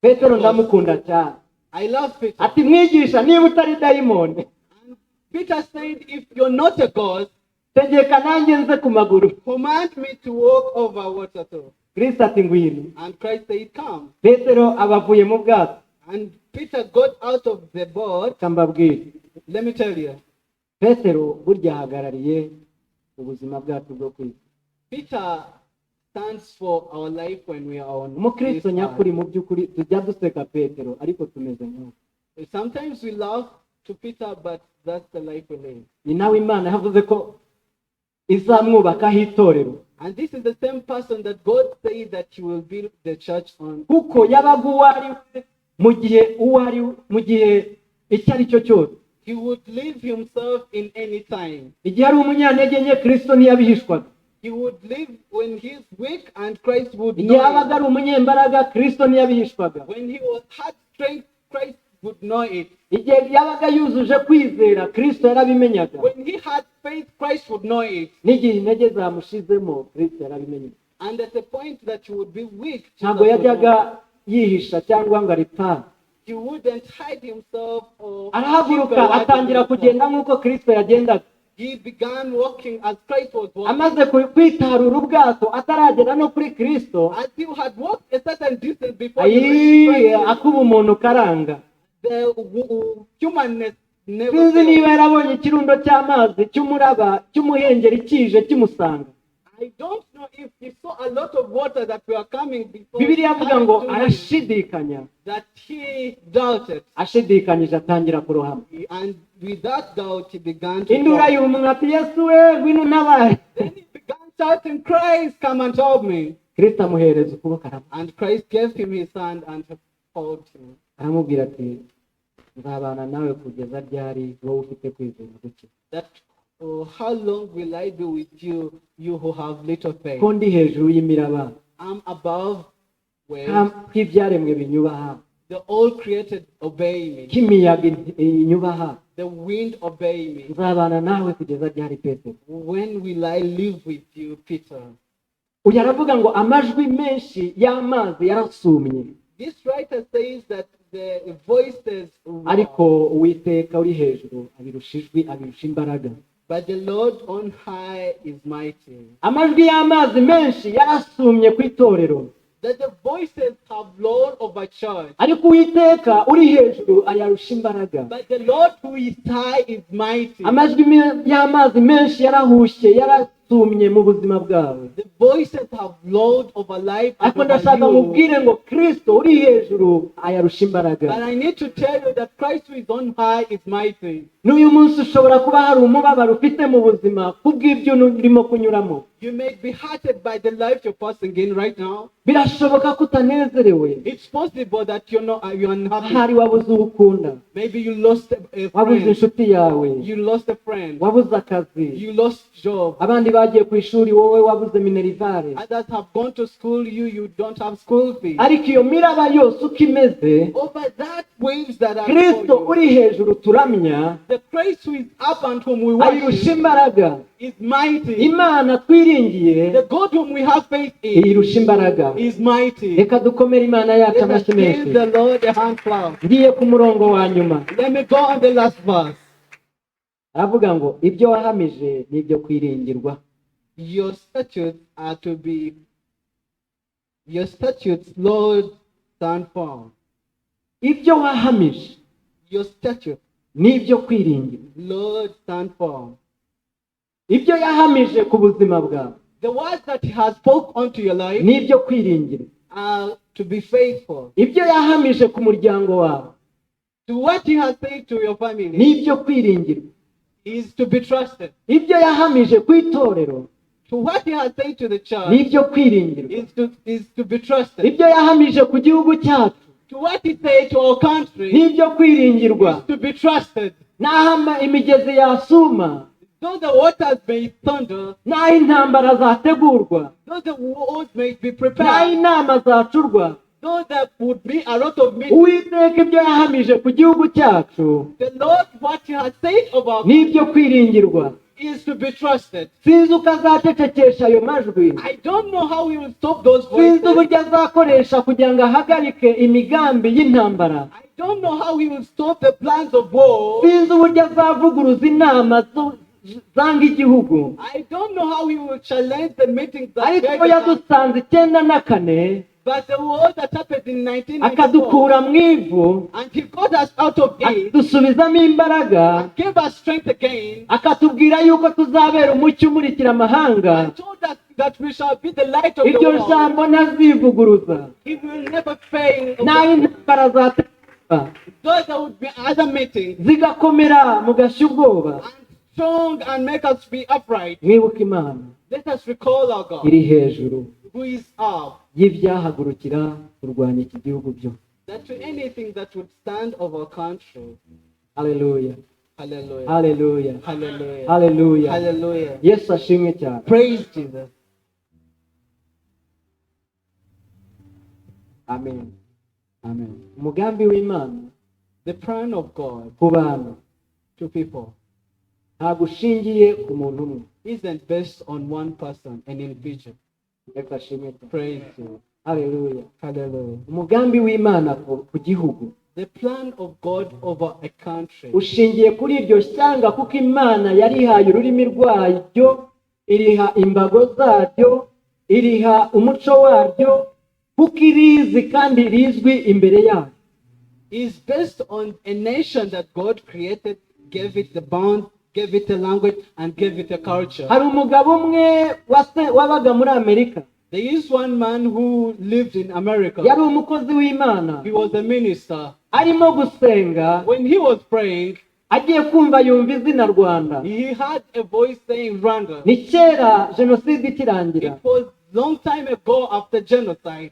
Petero ndamukunda cyane. I love Peter. Ati mwigisha, niba utari dayimoni, And Peter said, if you're not a ghost, tegeka nanjye nze ku maguru. Command me to walk over water too. Kristo ati ngwino. And Christ said, come. Petero aba avuye mu bwato. And Peter got out of the boat. Reka mbabwire. Let me tell you, Petero burya ahagarariye ubuzima bwacu bwo kwiga. Peter stands for our life when we are on this Umukristo nyakuri earth. mu by'ukuri, tujya duseka Petero, ariko tumeze nkawe. Sometimes we laugh to Peter, but that's the life we live. Ni nawe Imana yavuze ko izamwubakaho itorero. And this is the same person that God said that he will build the church on. Kuko yabaga uwo ari we mu gihe uwo ari we, mu gihe icyo ari cyo cyose. He would live himself in any time. Igihe ari umunyantege nke, Kristo ntiyabihishwaga. He would live when he's weak and Christ would Igihe know yabaga it. ari umunyembaraga, Kristo ntiyabihishwaga. When he was had strength, Christ would know it. Igihe yabaga yuzuje kwizera, Kristo yarabimenyaga. When he had faith, Christ would know it. N'igihe intege zamushizemo, Kristo yarabimenyaga. And at the point that he would be weak, Jesus Ntabwo would know yajyaga it. yihisha cyangwa ngo aripfane. He wouldn't hide himself or keep Arahaguruka a word in atangira himself. kugenda nk'uko Kristo yagendaga. He began walking as Christ was walking. Amaze kwitarura ubwato, ataragera no kuri Kristo, As he had walked a certain distance before he ayi reached Christ, akuba umuntu karanga. The humanness never Sinzi failed. niba yarabonye ikirundo cy'amazi cy'umuraba cy'umuhengeri kije kimusanga. I don't know if he saw a lot of water that were coming before Bibiliya avuga ngo coming to him, arashidikanya. That he doubted. Ashidikanyije atangira kurohama. And with that doubt, he began to Induru drown. ayumwa ati Yesu we, ngwino untabare. Then he began shouting, Christ, come and help me. Kristo amuhereza ukuboko And Christ gave him his hand and called him. aramubwira ati nzabana nawe kugeza ryari, wowe ufite kwizera guke? That, oh, how long will I be with you, you who have little faith? Ko ndi hejuru y'imiraba, I'm above waves. ko ibyaremwe binyubaha, The all created obey me. ko imiyaga inyubaha. The wind obey me. Nzabana nawe kugeza ryari, Petero? When will I live with you, Peter? Uyu aravuga ngo amajwi menshi y'amazi yarasumye, This writer says that the voices roar, ariko Uwiteka uri hejuru abirusha ijwi, abirusha imbaraga. But the Lord on high is mighty. Amajwi y'amazi menshi yarasumye ku itorero, That the voices have roared over church, ariko Uwiteka uri hejuru ayarusha imbaraga. But the Lord who is high is mighty. Amajwi y'amazi menshi yarahushye, yarasumye mu buzima bwawe, The voices have roared over life and ariko ndashaka over you. nkubwire ngo Kristo uri hejuru ayarusha imbaraga. But I need to tell you that Christ who is on high is mighty. N'uyu munsi ushobora kuba hari umubabaro ufite mu buzima kubw'ibyo urimo kunyuramo. You may be hurted by the life you're passing in right now. Birashoboka ko utanezerewe. It's possible that you're not you're unhappy. Ahari wabuze uwo ukunda. Maybe you lost a Wabuze friend. inshuti yawe. You lost a friend. Wabuze akazi. You lost job. Abandi bagiye ku ishuri, wowe wabuze minerval. Others have gone to school. You don't have school fees. Ariko iyo miraba yose uko imeze, Over that waves that are Kristo before you, uri hejuru turamya the Christ who is up and whom we ayirusha worship imbaraga. Is mighty. Imana twiringiye The God whom we have faith in iyirusha imbaraga. Is mighty. Reka dukomere Imana yacu Let us amashyi menshi. Give the Lord a hand clap. Ngiye ku murongo wa nyuma. Let me go on the last verse. Aravuga ngo ibyo wahamije ni ibyo kwiringirwa. Your statutes are to be, your statutes, Lord, stand firm. Ibyo wahamije Your statutes, ni ibyo kwiringirwa. Lord, stand firm. Ibyo yahamije ku buzima bwawe The words that He has spoke unto your life ni ibyo kwiringirwa. Are to be faithful. Ibyo yahamije ku muryango wawe To what He has said to your family ni ibyo kwiringirwa. Is to be trusted. Ibyo yahamije ku itorero To what He has said to the church ni ibyo kwiringirwa. is to be trusted. Ibyo yahamije ku gihugu cyacu To what He said to our country ni ibyo kwiringirwa. Is to be trusted. N'aho imigezi yasuma, Though the waters may thunder, n'aho intambara zategurwa, though the wars may be n'aho prepared, inama zacurwa, though there would be a lot of meetings, Uwiteka ibyo yahamije ku gihugu cyacu the Lord, what He has said of our ni ibyo kwiringirwa. Is to be trusted. Sinzi uko azacecekesha ayo majwi. I don't know how He will stop those Sinzi voices. Uburyo azakoresha kugira ngo ahagarike imigambi y'intambara. I don't know how He will stop the plans of war. Sinzi uburyo azavuguruza inama zanga igihugu. I don't know how He will challenge the meetings that Ariko break the country. yadusanze 94, But the war that happened in 1994, akadukura mu ivu, and He got us out of it adusubizamo imbaraga, and gave us strength again, akatubwira yuko tuzabera umucyo umurikira amahanga, and told us that we shall be the light of the iryo world. Jambo ntazivuguruza. He will never fail. N'aho intambara zaterwa Though there would be other meetings zigakomera mugashya ubwoba, and strong and make us be upright, mwibuke Imana let us recall our God iri hejuru who is up, y'ibyahagurukira kurwanya iki gihugu byo. That to anything that would stand over our country. Haleluya. Hallelujah. Haleluya. Hallelujah. Haleluya. Hallelujah. Yesu ashimwe cyane. Praise Jesus. Amen. Amen. Umugambi w'Imana The plan of God ku bantu to people ntabwo ushingiye ku muntu umwe. Isn't based on one person, an individual. Yesu ashimwe cyane. Praise Jesus. Haleluya. Hallelujah. Umugambi w'Imana ku gihugu The plan of God over a country ushingiye kuri iryo shyanga, kuko Imana yarihaye ururimi rwaryo, iriha imbago zaryo, iriha umuco waryo, kuko irizi kandi rizwi imbere yayo. Is based on a nation that God created, gave it the bond, gave it a language, and gave it a culture. Hari umugabo umwe wabaga muri Amerika. There is one man who lived in America. Yari umukozi w'Imana. He was a minister. Arimo gusenga, When he was praying, agiye kumva yumva izina Rwanda. He heard a voice saying Rwanda. Ni kera jenoside ikirangira. It was long time ago after genocide.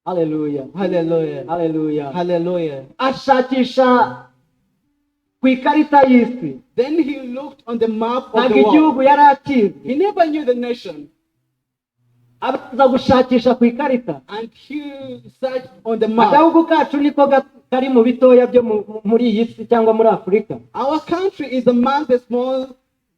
Haleluya. Hallelujah. Haleluya. Hallelujah. Ashakisha ku ikarita y'isi. Then he looked on the map of Ntabwo the world. igihugu yari akizi. He never knew the nation. Abanza gushakisha ku ikarita. And he searched on the map. Agahugu kacu niko kari mu bitoya byo muri iyi si cyangwa muri Afurika. Our country is among the small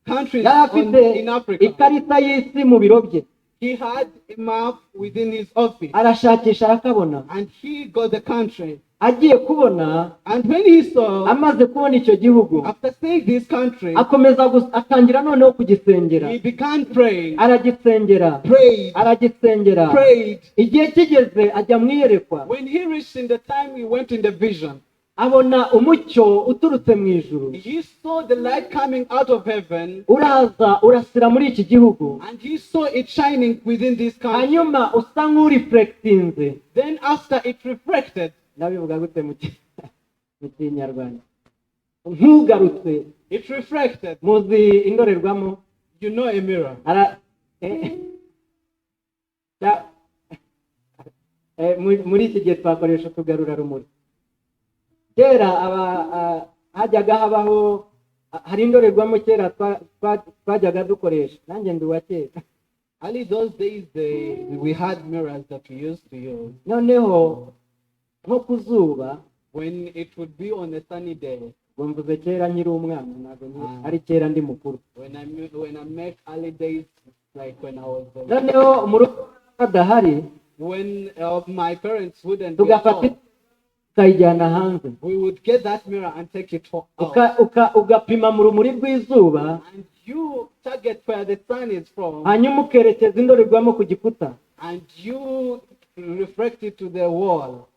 countries Yari afite in Africa. Ikarita y'isi mu biro bye. He had a map within his office. Arashakisha arakabona. And he got the country. Agiye kubona, And when he saw, amaze kubona icyo gihugu, after seeing this country, akomeza atangira noneho kugisengera. He began praying, Aragisengera, prayed, aragisengera. Prayed. Igihe kigeze ajya mu iyerekwa. When he reached in the time, he went in the vision. Abona umucyo uturutse mu ijuru. He saw the light coming out of heaven, Uraza urasira muri iki gihugu. And he saw it shining within this country. Hanyuma usa nk'ureflectinze. Then after it reflected, Ndabivuga gute mu Kinyarwanda? Nk'ugarutse. It reflected. Muzi indorerwamo? You know a mirror. Ara muri iki gihe twakoresha utugarurarumuri. Kera aba hajyaga habaho hari indorerwamo kera twajyaga dukoresha. Nanjye ndi uwa kera. Early those days, we had mirrors that we used to use. Noneho nko ku zuba, When it would be on a sunny day, ngo mvuze kera nkiri umwana, ntabwo Ah. ari kera ndi mukuru. When I make early days, like when I was Noneho mu rugo badahari, when my parents wouldn't be at tugafata home, tukayijyana hanze, we would get that mirror and take it out. Ugapima mu rumuri rw'izuba, And you target where the sun is from, hanyuma ukerekeza indorerwamo ku gikuta, and you reflect it to the wall.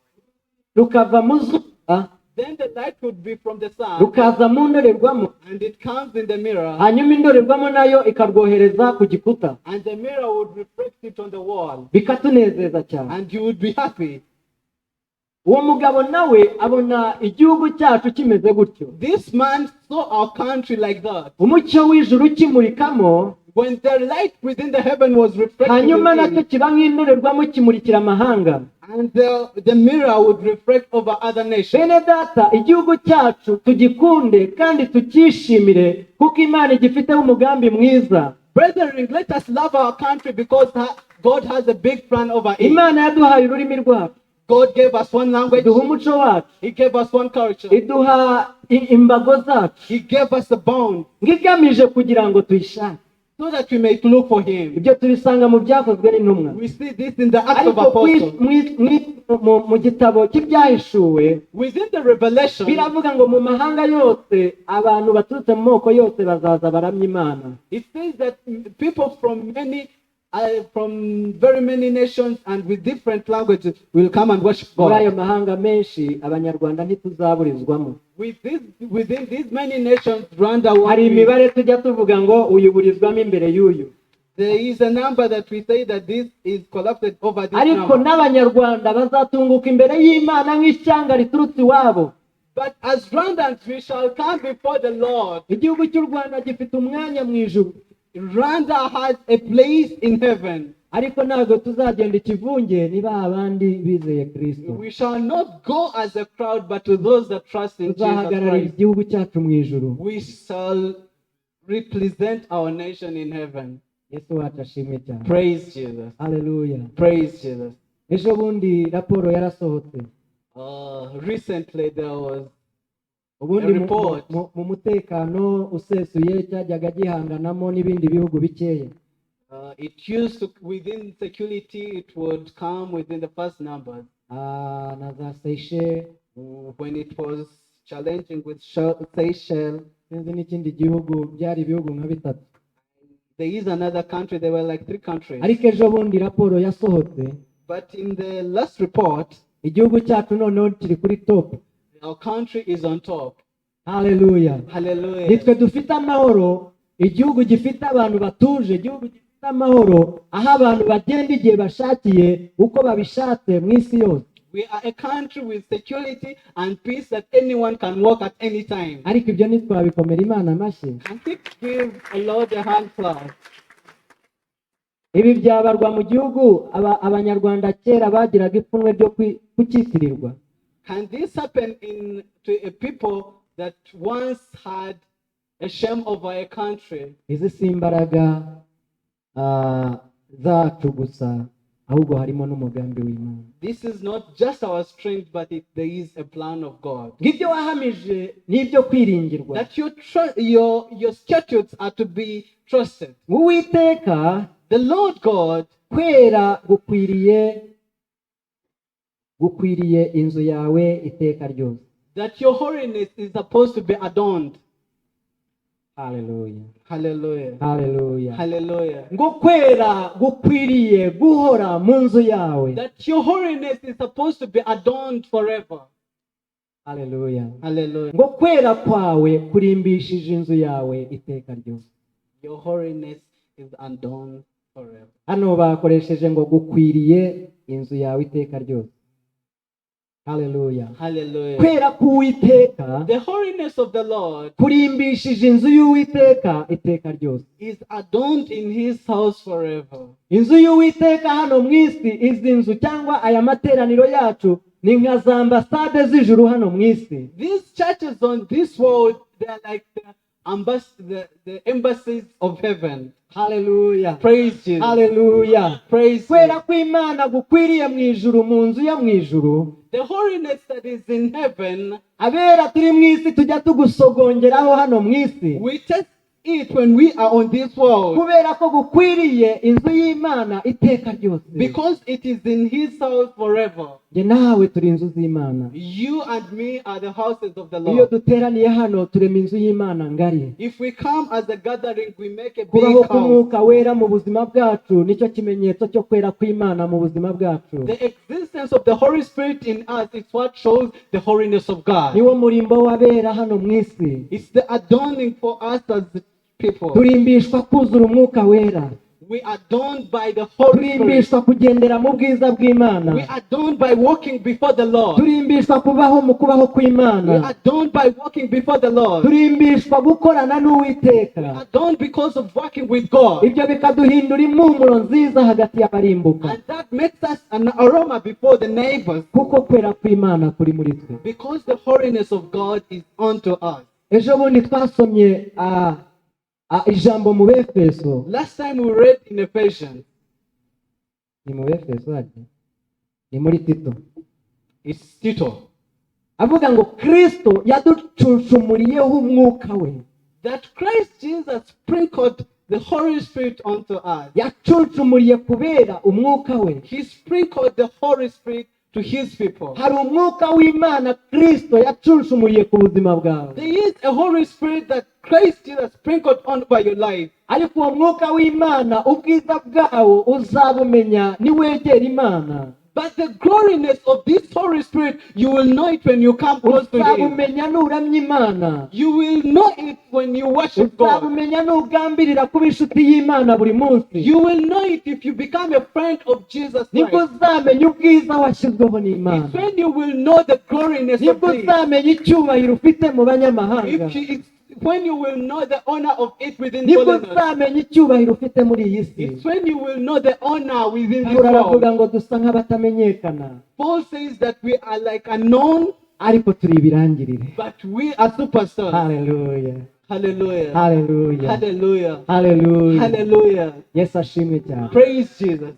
Rukava mu zuba, Then the light would be from the sun, rukaza mu ndorerwamo, and it comes in the mirror, hanyuma indorerwamo nayo ikarwohereza ku gikuta, and the mirror would reflect it on the wall, bikatunezeza cyane. And you would be happy. Uwo mugabo nawe abona igihugu cyacu kimeze gutyo. This man saw our country like that. Umucyo w'ijuru ukimurikamo, When the light within the heaven was reflected, hanyuma within, nacyo kiba nk'indorerwamo kimurikira amahanga. And the mirror would reflect over other nations. Bene data, igihugu cyacu tugikunde kandi tucyishimire kuko Imana igifiteho umugambi mwiza. Brethren, let us love our country because God has a big plan over it. Imana yaduhaye ururimi rwacu, God gave us one language. iduha umuco wacu, He gave us one culture. Iduha imbago zacu, He gave us a bond ngo igamije kugira ngo tuyishake. So that we may look for Him. Ibyo tubisanga mu Byakozwe n'Intumwa. We see this in the Acts of Ariko Apostles. mu gitabo cy'Ibyahishuwe, Within the Revelation, biravuga ngo mu mahanga yose, abantu baturutse mu moko yose bazaza baramya Imana. It says that people from very many nations and with different languages will come and worship Muri ayo God. Mahanga menshi, Abanyarwanda ntituzaburizwamo. Within these many nations, Rwanda won't Hari be. Imibare tujya tuvuga ngo uyuburizwamo imbere y'uyu. There is a number that we say that this is collapsed over this Ariko number. n'Abanyarwanda bazatunguka imbere y'Imana nk'ishyanga riturutse iwabo. But as Rwandans, we shall come before the Lord. Igihugu cy'u Rwanda gifite umwanya mu ijuru. Rwanda has a place in heaven. Ariko ntabwo tuzagenda ikivunge niba abandi bizeye Kristo. We shall not go as a crowd, but to those that trust in Jesus Tuzahagararira Christ. Igihugu cyacu mu ijuru. We shall represent our nation in heaven. Yesu wacu ashimwe cyane. Praise Jesus. Haleluya. Praise Jesus. Ejo bundi raporo yarasohotse. Recently, there was Ubundi a report. Mu mutekano usesuye cyajyaga gihanganamo n'ibindi bihugu bikeya. It used to, within security, it would come within the first numbers. Ah, na za Seychelles, When it was challenging with Seychelles, sinzi n'ikindi gihugu, byari ibihugu nka bitatu. There is another country, there were like three countries. Ariko ejo bundi raporo yasohotse, But in the last report, igihugu cyacu noneho kiri kuri top. Our country is on top. Haleluya. Hallelujah. Nitwe dufite amahoro, igihugu gifite abantu batuje, igihugu gifite amahoro, aho abantu bagenda igihe bashakiye uko babishatse mu isi yose. We are a country with security and peace that anyone can walk at any time. Ariko ibyo ntitwabikomera Imana amashyi? Can we give a Lord a hand clap? Ibi byabarwa mu gihugu Abanyarwanda kera bagiraga ipfunwe ryo kucyitirirwa. Can this happen in to a people that once had a shame over a country? Izi si imbaraga zacu gusa, ahubwo harimo n'umugambi w'Imana. This is not just our strength, but there is a plan of God. Ngibyo wahamije n'ibyo kwiringirwa. That your statutes are to be trusted. Uwiteka, The Lord God, kwera gukwiriye inzu yawe iteka ryose. That your holiness is supposed to be adorned. Haleluya. Hallelujah. Haleluya. Hallelujah. Ngo kwera gukwiriye guhora mu nzu yawe. That your holiness is supposed to be adorned forever. Haleluya. Hallelujah. Ngo kwera kwawe kurimbishije inzu yawe iteka ryose. Your holiness is adorned forever. Hano bakoresheje ngo gukwiriye inzu yawe iteka ryose. Haleluya. Hallelujah. Kwera k'Uwiteka The holiness of the Lord kurimbishije inzu y'Uwiteka iteka ryose. Is adorned in his house forever. Inzu y'Uwiteka hano mu isi, izi nzu cyangwa aya materaniro yacu ni nka za ambasade z'ijuru hano mu isi. These churches on this world, they are like the embassies of heaven. Haleluya. Praise Jesus. Haleluya. Praise Kwera Jesus. kw'Imana gukwiriye mu ijuru, mu nzu yo mu ijuru, The holiness that is in heaven, abera turi mu isi tujya tugusogongeraho hano mu isi, we test it when we are on this world kubera ko gukwiriye inzu y'Imana iteka ryose. Because it is in his house forever. Njye nawe turi inzu z'Imana. You and me are the houses of the Iyo Lord. duteraniye hano turema inzu y'Imana ngari. If we come as a gathering, we make a big Kubaho house. k'Umwuka Wera mu buzima bwacu nicyo kimenyetso cyo kwera kw'Imana mu buzima bwacu. The existence of the Holy Spirit in us is what shows the holiness of God. Niwo murimbo w'abera hano mu isi. It's the adorning for us as people. Turimbishwa kuzura Umwuka Wera. We are adorned by the Holy Spirit. Turimbishwa kugendera mu bwiza bw'Imana. We are adorned by walking before the Lord. Turimbishwa kubaho mu kubaho We kw'Imana. are adorned by walking before the Lord. Turimbishwa gukorana n'Uwiteka. We are adorned because of working with God. Ibyo bikaduhindura impumuro nziza hagati y'abarimbuka, And that makes us an aroma before the neighbors kuko kwera kw'Imana kuri muri twe. Because the holiness of God is unto us. Ejo bundi twasomye ijambo mu Befeso. Last time we read in Ephesians, Ni mu Befeso harya? Ni muri Tito. It's Tito, Avuga ngo Kristo yaducucumuriyeho Umwuka we. That Christ Jesus sprinkled the Holy Spirit onto us. Yacucumuriye kubera Umwuka we. He sprinkled the Holy Spirit to his people. Hari Umwuka w'Imana Kristo yacucumuriye ku buzima bwawe. There is a Holy Spirit that Christ Jesus sprinkled on by your life. Ariko uwo Mwuka w'Imana ubwiza bwawo uzabumenya niwegera Imana. But the gloriness of this Holy Spirit, you will know it when you come close to Him. Uzabumenya nuramya Imana. You will know it when you worship God. Uzabumenya nugambirira kuba inshuti y'Imana buri munsi. You will know it if you become a friend of Jesus Nibwo Christ. uzamenya ubwiza washyizweho n'Imana. It's when you will know the gloriness of Nibwo this. uzamenya icyubahiro ufite mu banyamahanga. It's when you will know the honor of it within Nibwo holiness. uzamenya icyubahiro ufite muri iyi si. It's when you will know the honor within this Pawulo aravuga world. ngo dusa nk'abatamenyekana, Paul says that we are like unknown, ariko turi ibirangirire. But we are superstars. Haleluya. Hallelujah. Haleluya. Hallelujah. Haleluya. Hallelujah. Yesu ashimwe cyane. Praise Jesus.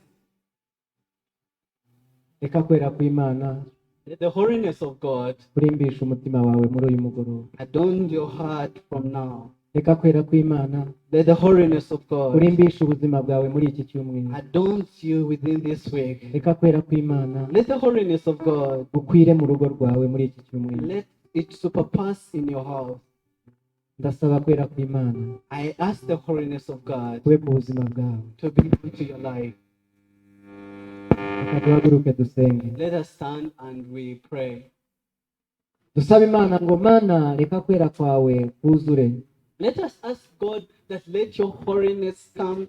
Reka kwera kw'Imana The holiness of God kurimbisha umutima wawe muri uyu mugoroba. Adorn your heart from now. Reka kwera kw'Imana Let the holiness of God kurimbisha ubuzima bwawe muri iki cyumweru. Adorns you within this week. Reka kwera kw'Imana Let the holiness of God gukwire mu rugo rwawe muri iki cyumweru. Let it superpass in your house. Ndasaba kwera kw'Imana I ask the holiness of God kube ku buzima bwawe. To be into your life. Reka duhaguruke dusenge. Let us stand and we pray. Dusaba Imana ngo Mana reka kwera kwawe kuzure. Let us ask God that let your holiness come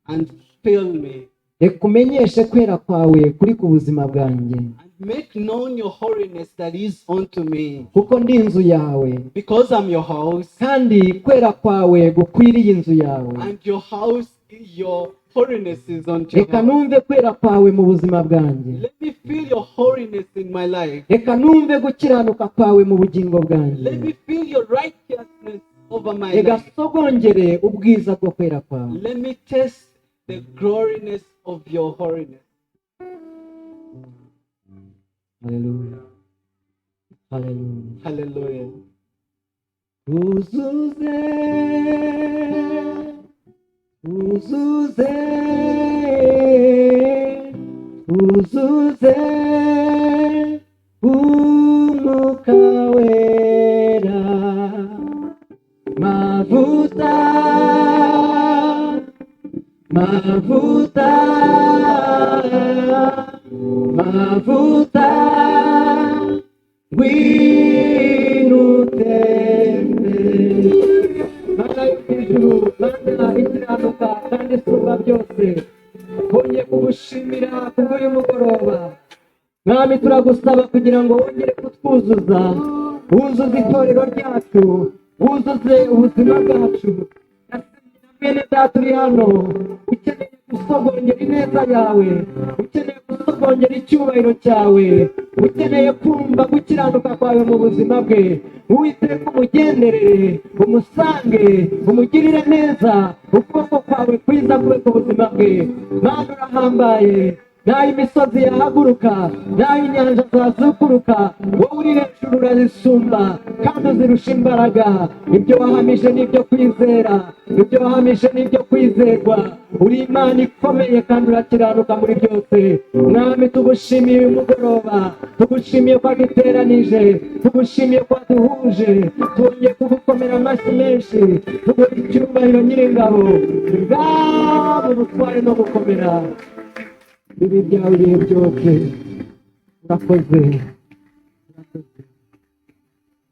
and fill me Reka umenyeshe kwera kwawe kuri ku buzima bwanjye, and make known your holiness that is unto me. Kuko ndi inzu yawe, Because I'm your house, kandi kwera kwawe gukwiriye inzu yawe. And your house, your holiness is unto your Reka house. numve kwera kwawe mu buzima bwanjye. Let me feel your holiness in my life. Reka numve gukiranuka kwawe mu bugingo bwanjye. Let me feel your righteousness over my Reka life. sogongere ubwiza bwo kwera kwawe. Let me taste the gloriness of your holiness. Haleluya, haleluya. Hallelujah. Uzuze, uzuze, uzuze Umwuka Wera, mavuta, mavuta, mavuta, ngwino utembe. Mana yo mu ijuru, Mana ikiranuka kandi isumba byose, twongeye kugushimira kubw'uyu mugoroba. Mwami, turagusaba kugira Kugira ngo wongere kutwuzuza, wuzuze itorero ryacu, wuzuze ubuzima bwacu. Mwene data uri hano ukeneye gusogongera ineza yawe, ukeneye gusogongera icyubahiro cyawe, ukeneye kumva gukiranuka kwawe mu buzima bwe, Uwiteka, umugenderere, umusange, umugirire neza, ukuboko kwawe kwiza kube ku buzima bwe. Mana, urahambaye. N'aho imisozi yahaguruka, n'aho inyanja zazukuruka, wowe uri hejuru urazisumba kandi uzirusha imbaraga. Ibyo wahamije ni ibyo kwizera, ibyo wahamije ni ibyo kwizerwa. Uri Imana ikomeye kandi urakiranuka muri byose. Mwami, tugushimiye uyu mugoroba, tugushimiye ko waduteranije, tugushimiye ko waduhuje. Twongeye kugukomera amashyi menshi, tuguha icyubahiro. Nyiringabo, ngabo ubutware no gukomera bibi byawe ibihe byose. Urakoze, urakoze.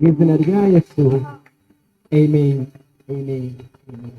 Mu izina rya Yesu, amen, amen, amen.